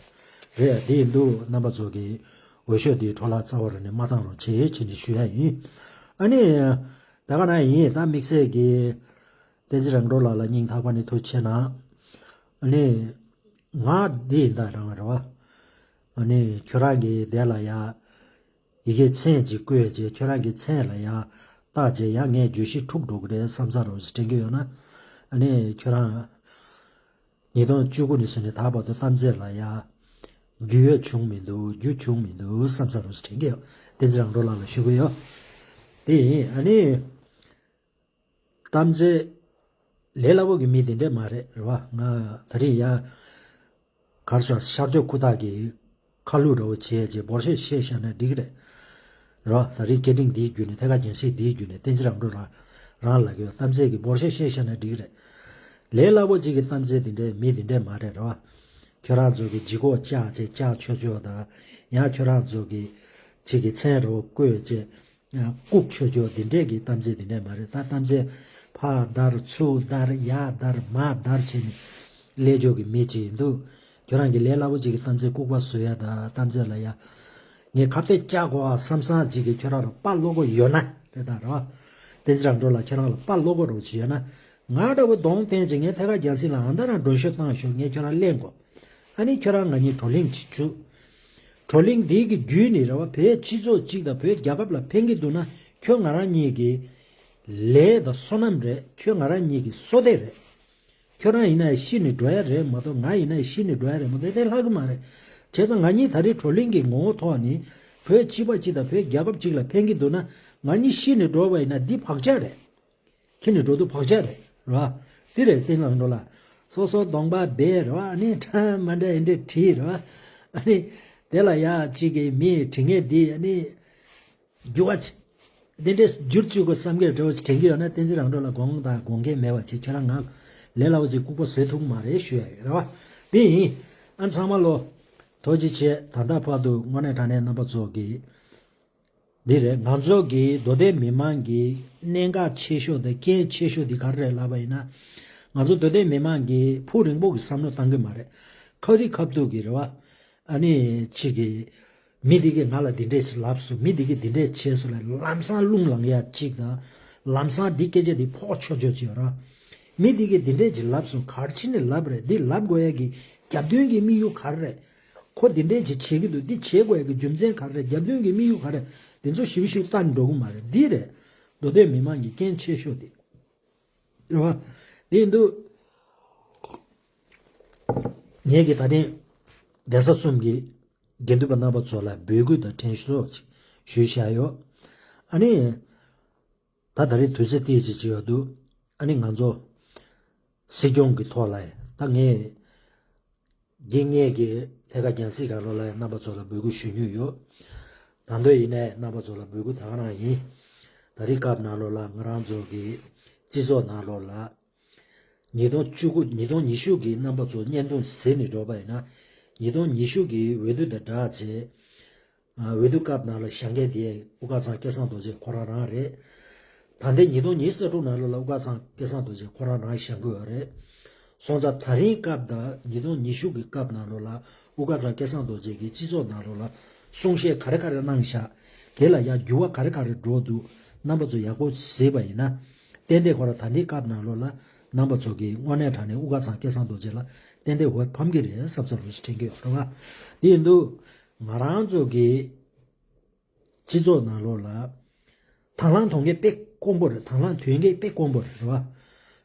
རེད་དེ་ཡིན་དུས་རྣམ་པ་ཚོ་གིས་འོས་ཤོག་དེའི་འཕྲོ་བརླག་རྩ་བ་རང་ནས་མ་བཏང་རོགས་བྱེད་ཅེས་ནས་ཞུ་ཡ་ཡིན། ཨ་ནི། ད་ག་ན་ཡིན་ད་དམིགས་བསལ་གྱི་བསྟན་འཛིན་རང་གྲོལ་ལགས་ལ་སྙིང་ཐག་པ་ནས་ཐུགས་རྗེ་ཆེ་གནང་། ཨ་ནི། ང་འདི་ཡིན་ད་རང་རེད་བ། ཨ་ནི་ཁྱོད་རང་གིས་དེ་ལ་ཡ། ཡི་གེ་མཚན་ཅིག་བཀོད་རྗེས་ཁྱོད་རང་གི་མཚན་ལ་ཡང་བཏགས་རྗེས་ཡང་ངས་བརྗོད་གཞི་འཁྲུག་འགྲོ་གི་རེད་བསམ་ས་རོགས་ཞིག་དྲན་གྱི་ཡོད་ན། ཨ་ནི་ཁྱོད་རང་ཉིས་སྟོང་བཅུ་དགུ་ནས་བཟུང་ནས་ད་བར་དུ་གཏམ་ཚད་ལ་ཡང་རྒྱུས་ཡོད་བྱུང་མི་འདུག་རྒྱུ་བྱུང་མི་འདུག་བསམ་ས་རོགས་ཞིག་དྲན་གྱི་ཡོད། བསྟན་འཛིན་རང་གྲོལ་ལགས་ལ་ཞུ་གི་ཡོད། དེ་ཡིན་ཨ་ནི། གཏམ་ཚེ། ལས་སླ་པོ་གི་མི་དེ་འདྲས་མ་རེད་རེད་བ། ང་ད་རེས་ཡ། གར་སོང་ཤར་ཕྱོགས་ཁུ་ཐག་གི་ཁ་ལུད་འདྲ་བོ་བྱས་རྗེས་འབོར་ཤེས་བཤད་བཞག་ན་འགྲིག་གི་རེད། རེད་བ། ད་རེས་སྐད་འཕྲིན་འདིའི་བརྒྱུད་ནས་ཐད་ཀར་རྒྱང་སྲིང་འདིའི་བརྒྱུད་ནས་བསྟན་འཛིན་རང་གྲོལ་རང་རང་ལ་གི་གཏམ་ཚེ་གི་འབོར་ཤེས་བཤད་བཞག་ན་འགྲིག་གི་རེད། ལས་སླ་པོ་གཅིག་གི་གཏམ་ཚེ་དེ་འདྲས་མི་དེ་འདྲས་མ་རེད་རེད་བ། ཁྱོད་རང་ཚོ་གི་ལྗིད་ཁོག་བཅག་བྱས་བཅག་ཆོག་ཆོག་དང་། ཡང་ཁྱོད་རང་ཚོ་གི་ཅིག་གི་མཚན་རོ་བཀོད་བྱས། ལྐུགས་ཆོག་ཆོག་འདི་འདྲས་ཀྱི་གཏམ་ཚེ་འདི་འདྲས་མ་རེད། ད་གཏམ་ཚེ་ཕར་བརྡར་ཚུར་བརྡར་ཡར་བརྡར་མར་བརྡར་བྱས་ནས་ལས་ཆོག་གི་མི་ཅིག་ཡིན་འདུག་ཁྱོད་རང་གི་ལས་སླ་པོ་ཅིག་གི་གཏམ་ཚེ་ལྐུགས་པ་བཟོ་ཡ་དང་གཏམ་ཚེ་ལ་ཡ། ངས་ཁ་གཏད་བཅག་དགོས་ཨ་བསམ་བསམ་ཅིག་གི་ཁྱོད་རང་ལ་དཔའ་བློ་ཁོག་ཡོད་ན་རེད་ད་རོ། བསྟན་འཛིན་རང་གྲོལ་ལ་ཁྱོད་རང་ལ་དཔའ་བློ་ཁོག་རོ་ཅིག་ཡོད་ན། ང་འདྲ་བོ་གདོང་བསྟན་ཅིག་ངས་ཐད་ཀར་རྒྱལ་སྲིད་ལ་ཨ་མདའ་རང་མགྲོན་ཤོག་བཏང་ཤོག་ངས་ཁྱོད་རང་གླེང་དགོས། ཨ་ནི་ཁྱོད་རང་ང་གཉིས་བགྲོ་གླེང་ཅིག་བྱུག་བགྲོ་གླེང་འདི་གི་བརྒྱུད་ནས་རེད་བ། བོད་སྤྱི་ཚོགས་གཅིག་དང་བོད་རྒྱལ་ཁབ་ལ་ཕན་གྱི་འདུག་ན་ཁྱོད་ང་རང་གཉིས་ཀྱི་ལས་དང་བསོད་ནམས་རེད། ཁྱོད་ང་རང་གཉིས་ཀྱི་བསོད་བདེ་རེད། ཁྱོད་རང་ཡིན་ན་ཤི་ནས་འགྲོ་ཡ་རེད་མ་གཏོགས་ང་ཡིན་ན་ཤི་ནས་འགྲོ་ཡ་རེད་མ་གཏོགས་དེ་ལྷག་གི་མ་རེད། བྱས་ཙང་ང་གཉིས་ད་རེས་བགྲོ་གླེང་གི་ངོ་བོ་ཐོག་ནས་བོད་སྤྱི་པ་གཅིག་དང་བོད་རྒྱལ་ཁབ་གཅིག་ལ་ཕན་གྱི་འདུག་ན་ང་གཉིས་ཤི་ནས་འགྲོ་བ་ཡིན་ན་འདི་བག་ཆགས་རེད། ཁྱེར་ནས་འགྲོ་དུས་བག་ཆགས་རེད་རེད་བ། དེ་རེད། བསྟན་ལ་འགྲོ་ལ། སོ་སོ་གདོང་པ་སྦས་རེད་བ། ཨ་ནི་ཁྲ་མ་འདྲ་ཡིན་འདྲ་བྲིས་རེད་བ། ཨ་ནི་དེ་ལ་ཡ་གཅིག་གིས་མིས་བྲིས་ངེས་འདི་ཨ་ནི་འགྱུར་བ་ཆེ། འདི་འདྲས་བསྒྱུར་བཅུག་དགོས་བསམ་གྱི་འདྲ་བོ་ཅིག་དྲན་གྱི་ཡོད་ན། བསྟན་འཛིན་རང་གྲོལ་ལ་དགོངས་དག་དགོངས་འགལ་མེད་པ་བྱེད། ཁྱོད་རང་ང་ལས་སླ་བོ་ཅིག་ལྐུགས་པ་བཟོས་ཐུབ་ཀྱི་མ་རེད་ཞུ་ཡ་ཡོད་རེད་བ། དེ་ཡིན། ཨ་ཚང་མ་ལོ། ཐུགས་རྗེ་ཆེ། ད་ལྟ་བར་དུ་དངོས་གནས་དྲང་གནས་རྣམ་པ་ཚོ་གིས། འདི་རེད། ང་ཚོ་གི་མདོ་སྟོད་མི་མང་གི་གནད་འགག་ཆེ་ཤོས་དང་རྐྱེན་ཆེ་ཤོས་འདི་ག་རེ་རེད་ལབ་པ་ཡིན་ན། ང་ཚོ་མདོ་སྟོད་མི་མང་གིས་ཕུགས་རིང་པོ་གི་བསམ་བློ་བཏང་གི་མ་རེད། ཁ་རི་ཁ་ཐུག་གི་རེད་བ། ཨ་ནི་ཅིག་གི་མི་འདི་གིས་ང་ལ་འདི་འདྲས་ཞིག་ལབ་སོང་། མི་འདི་གིས་འདི་འདྲས་བྱས་སོང་ལབ་ལམ་སང་རླུང་ལངས་ཡ་ཅིག་དང་། ལམ་སང་འདི་སྐད་ཆ་འདི་ཕོག་ཆོག་ཆོག་ཅིག་ཡོད་ར། མི་འདི་གིས་འདི་འདྲས་ཅིག་ལབ་སོང་། ག་རེ་བྱས་ནས་ལབ་རེད། འདི་ལབ་དགོས་ཡ་གི་རྒྱབ་མདུན་གྱི་དམིགས་ཡུལ་ག་རེ་རེད། ཁོ་འདི་འདྲས་ཅིག་བྱེད་ཀྱི་འདུག་འདི་བྱེད་དགོས་ཡ་གི་རྒྱུ་མཚན་ག་རེ་རེད། རྒྱབ་མདུན་གྱི་དམིགས་ཡུལ་ག་རེ་རེད། འདི་ཚོ་ཞིབ་ཞིབ་བལྟས་ནས་འགྲོ་གི་མ་རེད། འདི་རེད། མདོ་སྟོད་མི་མང་གི་རྐྱེན་ཆེ་ཤོས་དེ། རེད་བ། དེ་ཡིན་དུས། ངེད་ཀྱིས་ད་ཐེངས་གདན་ས་གསུམ་གྱི་དགེ་འདུན་པ་རྣམ་པ་ཚོ་ལ་འབོད་སྐུལ་དང་དྲན་གསོ་ཞུས་བཞག་ཡོད། ཨ་ནི། ད་ད་རེས་དུས་ཚོད་ཏོག་ཙམ་ཅིག་ཡོད་འདུག་ཨ་ནི་ང་ཚོ་སྲིད་སྐྱོང་གི་ཐོག་ལ་ད་ངས་དགེ་བསྙེན་གྱི་ཐད་ཀར་རྒྱང་སྲིང་སྒང་ལོགས་ལ་རྣམ་པ་ཚོ་ལ་འབོད་སྐུལ་ཞུ་མྱོང་ཡོད། ད་དུང་ཡིན་ནའི་རྣམ་པ་ཚོ་ལ་འབོད་སྐུལ་ད་ག་རང་ཡིན། ད་རེས་སྐབས་ནང་ལོགས་ལ་ང་རང་ཚོ་གི་སྤྱི་ཚོགས་ནང་ལོགས་ལ། ཉིས་སྟོང་བཅུ་དགུ། ཉིས་སྟོང་ཉི་ཤུ་གི་རྣམ་པ་ཚོ་བརྙན་ཐུང་གཟིགས་ནས་འགྲོ་བ་ཡིན་ན། ཉིས་སྟོང་ཉི་ཤུ་གི་འོས་བསྡུ་དང་སྦྲགས་བྱས། ཨ། འོས་བསྡུ་སྐབས་ནང་ལ་བཞེངས་མཁན་དེ་དབུ་དཀར་ཚང་སྐལ་བཟང་རྡོ་རྗེ་ཁོ་རང་རང་རེད། ད་ལྟའི་ཉིས་སྟོང་ཉི་ཤུ་རྩ་དྲུག་ནང་ལོགས་ལ་དབུ་དཀར་ཚང་སྐལ་བཟང་རྡོ་རྗེ་ཁོ་རང་རང་བཞེངས་ཀྱི་ཡོད་རེད། སོང་ཙང་ད་རིང་སྐབས་དང་ཉིས་སྟོང་ཉི་ཤུ་གི་སྐབས་ནང་ལོགས་ལ་དབུ་དཀར་ཚང་སྐལ་བཟང་རྡོ་རྗེ་གིས་སྤྱི་ཚོགས་ནང་ལོགས་ལ་གསུང་བཤད་ག་རེ་ག་རེ་གནང་བཞག་དེ་ལ་ཡང་འགྱུར་བ་ག་རེ་ག་རེ་འགྲོ་འདུག་རྣམ་པ་ཚོ་ཡག་པོ་གཟིགས་པ་ཡིན་ན། ཏན་ཏན་ཁོ་རང་ད་ལྟའི་སྐབས་ནང་ལོགས་ལ་རྣམ་པ་ཚོ་གིས་དངོས་གནས་དྲང་གནས་དབུ་དཀར་ཚང་སྐལ་བཟང་རྡོ་རྗེ་ལ་ཏན་ཏན་འོས་འཕང་གི་རེད་བསམ་བསམ་བློ་ཞིག་དྲན་གྱི་ཡོད་རེད་བ། དེ་ཡིན་དུས་ང་རང་ཚོ་གི་སྤྱི་ཚོགས་ནང་ལོགས་ལ་དང་བླངས་གཏོང་མཁན་དཔེ་དཀོན་པོ་རེད། དང་བླངས་དོན་མཁན་དཔེ་དཀོན་པོ་རེད་བ།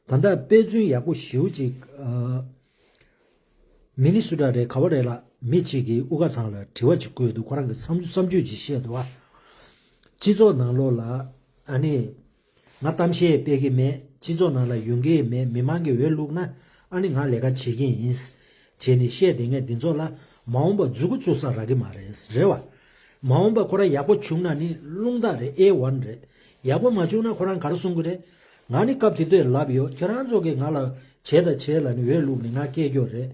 ད་ལྟ་དཔེ་མཚོན་ཡག་པོ་ཞེ་པོ་ཅིག་ཨ། མི་ནི་སུ་ཌ་རེད་ག་བ་རེད་ལ། མི་གཅིག་གིས་དབུ་དཀར་ཚང་ལ་དྲི་བ་ཅིག་བཀོད་འདུག་ཁོ་རང་གི་བསམ་བསམ་ཚུལ་ཅིག་བཤད་འདུག་བ། སྤྱི་ཚོགས་ནང་ལོགས་ལ་ཨ་ནི། ང་གཏམ་བཤད་སྤེལ་གྱི་མེད། སྤྱི་ཚོགས་ནང་ལ་ཡོང་གི་མེད། མི་མང་གིས་འོས་བླུགས་ན་ཨ་ནི་ང་ལས་ཀ་བྱེད་ཀྱི་ཡིན། བྱས་ནས་བཤད་བསྡད་མཁན་འདི་ཚོ་ལ་མ་འོངས་པ་མཛུ་གུ་བཙུགས་ས་རག་གི་མ་རེད། རེད་བ། མ་འོངས་པ་ཁོ་རང་ཡག་པོ་བྱུང་ན་ནི་རླུང་རྟ་རེད། ཨེ་ཝན་རེད། ཡག་པོ་མ་བྱུང་ན་ཁོ་རང་ག་རེ་གསུང་གི་རེད། ང་ནི་སྐབས་དེ་དུས་ལབ་ཡོད། ཁྱེད་རང་ཚོ་གིས་ང་ལ་བྱེད་དང་བྱེད་ལབ་ནས་འོས་བླུགས་ནས་ང་སྐྱེལ་རྒྱུ་རེད།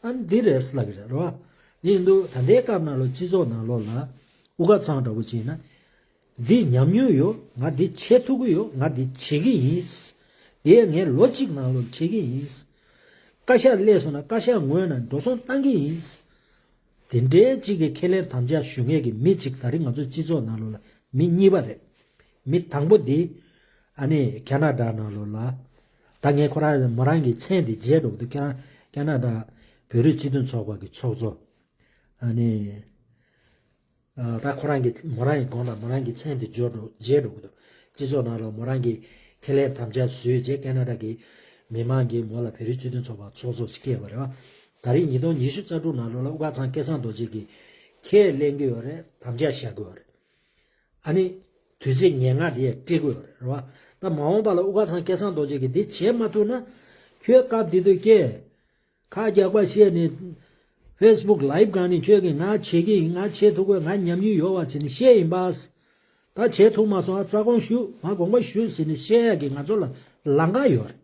ཨ་ནི་འདི་རེད་ལབ་ཀྱི་རེད། རེད་བ། འདི་ཡིན་དུས་ད་ལྟའི་སྐབས་ནང་ལོགས་སྤྱི་ཚོགས་ནང་ལོགས་ལ་དབུ་དཀར་ཚང་འདྲ་པོ་ཅིག་ཡིན་ན། འདི་ཉམས་མྱོང་ཡོད། ང་འདི་བྱེད་ཐུབ་ཀྱི་ཡོད། ང་འདི་བྱེད་ཀྱི་ཡིན། དེ་ངས་ལོ་གཅིག་ནང་ལོགས་བྱེད་ཀྱི་ཡིན། བཀའ་ཤག་སླེབས་སོང་ན་བཀའ་ཤག་ངོས་ནས་འགྲོ་སོང་བཏང་གི་ཡིན། དེ་འདྲའི་གཅིག་གི་ཁས་ལེན་དམ་བཅའ་ཞུ་མཁན་གྱི་མི་གཅིག་ད་རིང་ང་ཚོའི་སྤྱི་ཚོགས་ནང་ལོགས་ལ་མི་གཉིས་པ་རེད། མི་དང་པོ་འདི་ཨ་ནི་ཁ་ན་ཌ་ནང་ལོགས་ལ། ད་ངས་ཁོ་རང་མོ་རང་གི་མཚན་འདི་བརྗེད་འགྲོ་གི་འདུག་ཁ་ཁ་ན་ཌ་བོད་རིགས་སྤྱི་མཐུན་ཚོགས་པ་གི་ཚོགས་གཙོ། ཨ་ནི། ཨ། ད་ཁོ་རང་གི་མོ་རང་གི་དགོངས་དག་མོ་རང་གི་མཚན་དེ་བརྗེད་འགྲོ་བརྗེད་འགྲོ་གི་འདུག་སྤྱི་ཚོགས་ནང་ལ་མོ་རང་གིས་ཁས་ལེན་དམ་བཅའ་བཟོས་རྗེས་ཁ་ན་ཌ་གི་མི་མང་གིས་མོ་ལ་བོད་རིགས་སྤྱི་མཐུན་ཚོགས་པ་ཚོགས་གཙོ་ཞིག་བསྐོས་པ་རེད་བ། ད་རེས་ཉིས་སྟོང་ཉི་ཤུ་རྩ་དྲུག་ནང་ལོགས་ལ་དབུ་དཀར་ཚང་སྐལ་བཟང་རྡོ་རྗེ་གིས་ཁས་ལེན་གྱི་ཡོད་རེད། དམ་བཅའ་བཞག་གི་ཡོད་རེད། ཨ་ནི། དུས་ཚོད་ངན་སྔ་དེ་སྤྲད་དགོས་རེད་བ། ད་མ་འོངས་པ་ལ་དབུ་དཀར་ཚང་སྐལ་བཟང་རྡོ་རྗེ་གིས་འདི་བྱེད་མ་ཐུབ་ན། ཁྱོད་སྐབས་དེ་དུས་སྐད། ཁ་རྒྱག་པ་བཤད་ནས། ཕེ་སི་བུག་ལའེབ་སྒང་ནས་ཁྱོད་ཀྱིས་ང་བྱེད་ཀྱི་ཡིན། ང་བྱེད་ཐུབ་དགོས། ང་ཉམས་མྱོང་ཡོད་པ་བྱས་ནས་བཤད་ཡིན་པ། ད་བྱེད་ཐུབ་མ་སོང་། ཨ། རྩ་དགོངས་ཞུ། ང་དགོངས་པ་ཞུ་ཟེར་ནས་བཤད་ཡག་གི་ང་ཚོ་ལ་ལམ་ཁ་ཡོད་རེད།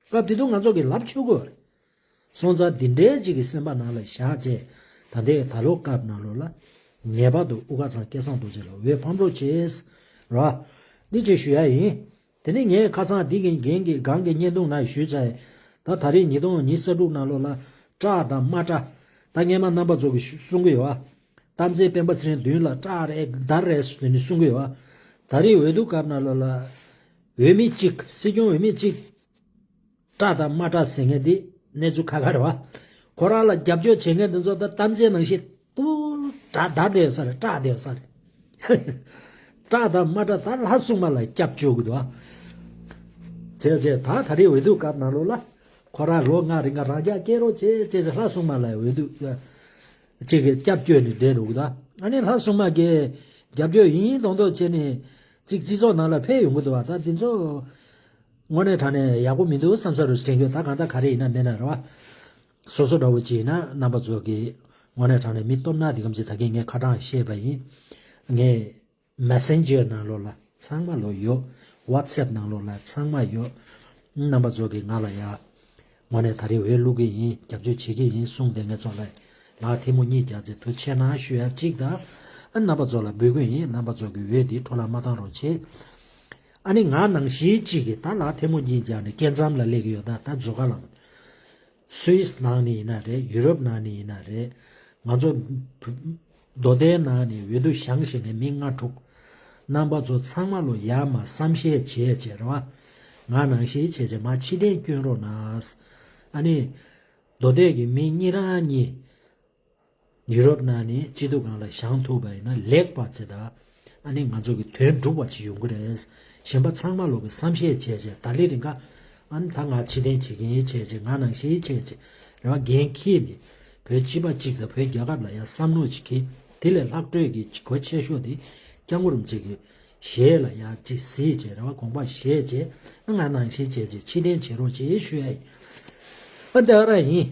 སྐབས་དེ་དུས་ང་ཚོ་གིས་ལབ་ཆོག་གི་ཡོད་རེད། སོང་ཙང་འདི་འདྲའི་ཅིག་གི་སེམས་པ་ནང་ལ་བཞག་བྱས། ད་ལྟའི་ད་ལོ་སྐབས་ནང་ལོགས་ལ་ངེས་པར་དུ་དབུ་དཀར་ཚང་སྐལ་བཟང་རྡོ་རྗེ་ལ་འོས་འཕང་རོགས་བྱེད། ར། འདི་ཅིག་ཞུ་ཡ་ཡིན། དེ་ནས་ངས་ཁ་སང་འདི་གི་རྒན་གྱི་སྒང་གི་བརྙན་ཐུང་ནང་ཞུས་ཚར། ད་ད་རེས་ཉིས་སྟོང་ཉི་ཤུ་རྩ་དྲུག་ནང་ལོགས་ལ་སྐྲག་དང་མ་སྐྲག་ད་སྔས་མ་རྣམ་པ་ཚོ་གིས་གསུང་གི་ཡོད་ཨ། གཏམ་ཚེ་སྤེན་པ་ཚེ་རིང་མདུན་ལ་སྐྲག་རེད་དར་རེད་ཟེར་ནས་གསུང་གི་ཡོད་ཨ། ད་རེས་འོས་བསྡུ་སྐབས་ནང་ལོགས་ལ་འོས་མི་གཅིག་སྲིད་སྐྱོང་འོས་མི་གཅིག་སྐྲག་དང་མ་སྐྲག་ཟེར་མཁན་འདི་གནས་ཚུལ་ཁ་ཁ་རེད་བ། ཁོ་རང་ལ་རྒྱབ་སྐྱོར་བྱེད་མཁན་འདི་ཚོ་ད་གཏམ་ཚེ་ནང་བཞིན་ཏུ་དར་དར་བསྡད་ཡོད་ས་རེད། སྐྲག་བསྡད་ཡོད་ས་རེད། སྐྲག་དང་མ་སྐྲག་ད་ལྷ་སྲུང་མ་ལ་སྐྱབས་བཅོལ་དགོས་འདུག་ཨ། བྱས་བྱས་ད་ད་རེས་འོས་བསྡུ་སྐབས་ནང་ལོགས་ལ་ཁོ་རང་ལོ་ལྔ་རིང་ག་རང་རྒྱག་སྐྱེལ་རོགས་བྱས་བྱས་ལྷ་སྲུང་མ་ལ་འོས་བསྡུ་ཅིག་གི་སྐྱབས་བཅོལ་ནས་བསྡད་འདུག་ད། ཨ་ནི་ལྷ་སྲུང་མ་གིས་རྒྱབ་སྐྱོར་ཡིན་མདོག་མདོག་བྱས་ནས་ཅིག་སྤྱི་ཚོགས་ནང་ལ་ཕེབས་ཡོང་གི་འདུག་བ། ད་དེ་ཚོ་ དངོས་གནས་དྲང་གནས་ཡག་པོ་མི་འདུག་བསམ་ས་རུ་དྲན་གྱི་ཡོད། ད་གང་ལྟར་ག་རེ་ཡིན་ན་མེད་ན་རེད་བ། སོ་སོ་འདྲ་བོ་ཅིག་ཡིན་ན་རྣམ་པ་ཚོ་གི་དངོས་གནས་དྲང་གནས་མི་སྟོབས་ན་འདི་གམ་ཅིག་ད་གིན་ངས་ཁ་གྲངས་བཤད་པ་ཡིན། ངས་མེ་སེན་ཇར་ནང་ལོགས་ལ་ཚང་མ་ལོ་ཡོད། ཝ་ཊི་སེབ་ནང་ལོགས་ལ་ཚང་མ་ཡོད། རྣམ་པ་ཚོ་གི་ང་ལ་ཡ། དངོས་གནས་ད་རེས་འོས་བླུག་གི་ཡིན། རྒྱབ་སྐྱོར་བྱེད་ཀྱི་ཡིན་གསུངས་ཏེ་ངས་ཚོ་ལ་ལག་ཐལ་མོ་གཉིས་རྒྱག་ཚེ་ཐུགས་ཆེ་གནང་ཞུ་ཡ་གཅིག་དང་། ཨ་རྣམ་པ་ཚོ་ལ་འབོད་སྐུལ་ཡིན། རྣམ་པ་ཚོ་གི་འོས་འདི་འཕྲོ་བརླག་མ་བཏང་རོགས་བྱེད། ཨ་ནི་ང་ནང་བཞིན་གཅིག་གིས་ད་ལག་ཐལ་མོ་གཉིས་རྒྱག་ནས་སྐེ་མཚམས་ལ་སླེབས་ཀྱི་ཡོད། ད་ད་མཛོ་ཁ་ལ། སུད་སི་ནང་ནས་ཡིན་ན་རེད། ཡུ་རོབ་ནང་ནས་ཡིན་ན་རེད། ང་ཚོ་མདོ་སྡེའི་ནང་ནས་འོས་བསྡུ་བཞེངས་བཞེངས་མཁན་མི་ལྔ་དྲུག་རྣམ་པ་ཚོ་ཚང་མ་ལོ་ཡར་མར་བསམ་ཤེས་བྱས་བྱས་རེད་བ། ང་ནང་བཞིན་བྱས་བྱས་མར་ཕྱིར་འཐེན་བསྐྱོན་རོགས་གནང་། ཨ་ནི། མདོ་སྡེ་གི་མི་གཉིས་རང་གཉིས། ཡུ་རོབ་ནང་ནས་སྤྱི་འཐུས་སྒང་ལ་བཞེངས་ཐུབ་པ་ཡིན་ན་ལེགས་པ་ཚེ་ད། ཨ་ནི་ང་ཚོ་གི་དོན་འགྲུབ་པ་ཅིག་ཡོང་གི་རེད། གཞན་པ་ཚང་མ་ལོག་གི་བསམ་ཤེས་བྱས་བྱས་ད་ལི་རིང་ག་ཨ་ནི་ད་ང་ཕྱིར་འཐེན་བྱེད་ཀྱི་ཡིན་བྱས་བྱས་ང་ནང་བཞིན་བྱས་བྱས་རེ་བ་འགན་འཁྱེར་ནས་བོད་སྤྱི་པ་གཅིག་དང་བོད་རྒྱལ་ཁབ་ལ་ཡང་བསམ་བློ་ཅིག་འཁྱེར། དེ་ལས་ལྷག་འཕྲོས་ཀྱི་གོ་ཆེ་ཤོས་དེ་སྐྱབས་མགོན་རིན་པོ་ཆེ་གི་ཞལ་ལ་ཡང་ཅིག་གཟིགས་བྱས་རེ་བ་དགོངས་པ་བཞེས་བྱས་ང་ནང་བཞིན་བྱས་བྱས་ཕྱིར་འཐེན་བྱེད་རོགས་བྱེད་ཞུ་ཡ་ཡིན། ཨ་འདི་ཨ་ར་ཡིན།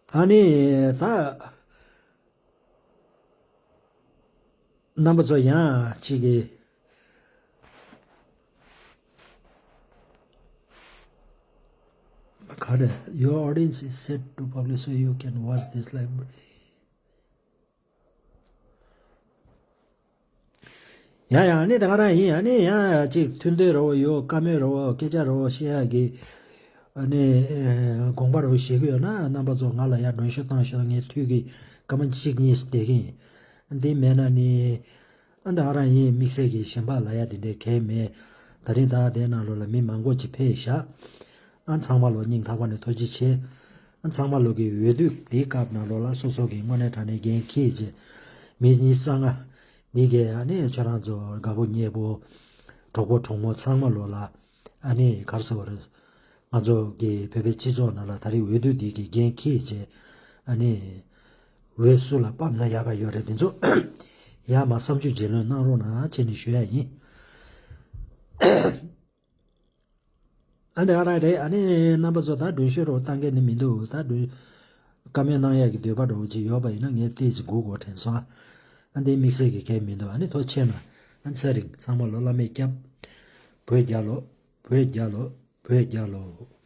ཨ་ནི་ད་རྣམ་པ་ཚོ་ཡང་གཅིག་གི་ག་རེ། Your audience is set to public so you can watch this live. ཡ་ཡ་ཨ་ནི་ད་ག་རང་ཡིན། ཨ་ནི་ཡང་ཅིག་མཐུན་འདོད་རོ་ཡོད། བཀའ་མོལ་རོ་སྐད་ཆ་རོ་བཤད་ཡག་གི་ཨ་ནི་དགོངས་པ་རོ་བཞེས་གི་ཡོད་ན་རྣམ་པ་ཚོ་ང་ལ་ཡ་མགྲོན་ཤོག་བཏང་ཤོག་ངས་དུས་ཀྱི་སྐར་མ་གཅིག་གཉིས་བསྡད་གི་ཡིན། འདི་མེད་ན་ནི་ཨ་ད་ག་རང་ཡིན། དམིགས་བསལ་གྱི་གཞན་པ་ལ་ཡ་དེ་འདྲའི་གལ་མེད། ད་རིང་ད་དེ་ནང་ལོགས་ལ་མི་མང་པོ་ཅིག་ཕེབས་ཤག་ཨ་ཚང་མ་ལོ་སྙིང་ཐག་པ་ནས་ཐུགས་རྗེ་ཆེ། ཨ་ཚང་མ་ལོ་གི་འོས་བསྡུ་དེའི་སྐབས་ནང་ལོགས་ལ་སོ་སོ་གི་དངོས་གནས་དྲང་གནས་འགན་འཁྱེར་བྱས་མི་གཉིས་གསང་ང་འདི་གས་ཨ་ནི་ཁྱོད་རང་ཚོ་དགའ་པོ་ཉེ་པོ་གྲོགས་པོ་གྲོགས་མོ་ཚང་མ་ལོ་ལ་ཨ་ནི་གར་སོ་བར་ང་ཚོ་གི་བོད་པའི་སྤྱི་ཚོགས་ནང་ལ་ད་རེས་འོས་བསྡུ་འདི་གི་འགན་འཁྱེར་བྱས་ཨ་ནི་འོས་སུ་ལ་ཕབ་ན་ཡག་ག་ཡོད་རེད། དེ་ཚོ་ཡར་མར་བསམ་ཚུལ་རྒྱུས་ལོན་གནང་རོགས་གནང་བྱས་ནས་ཞུ་ཡ་ཡིན། ཨ་འདི་ག་རང་རེད། ཨ་ནི་རྣམ་པ་ཚོ་ད་མགྲོན་ཤོག་རོགས་བཏང་མཁན་ནི་མི་འདུག་ད་མགྲོན་བཀའ་མོལ་གནང་ཡག་གི་འདོད་པ་འདྲ་བོ་ཅིག་ཡོད་པ་ཡིན་ན་ངས་ཏོག་ཙམ་སྒུག་དགོས་དྲན་སོང་ཨ། ཨ་འདི་དམིགས་བསལ་གྱི་གལ་མི་འདུག་ཨ་ནི་ཐུགས་རྗེ་ཆེ་གནང་། ཨ་ཚེ་རིང་། ཚང་མ་ལོ་བླ་མས་སྐྱབས། བོད་རྒྱལ་ལོ། བོད་རྒྱལ་ལོ། བོད་རྒྱལ་ལོ།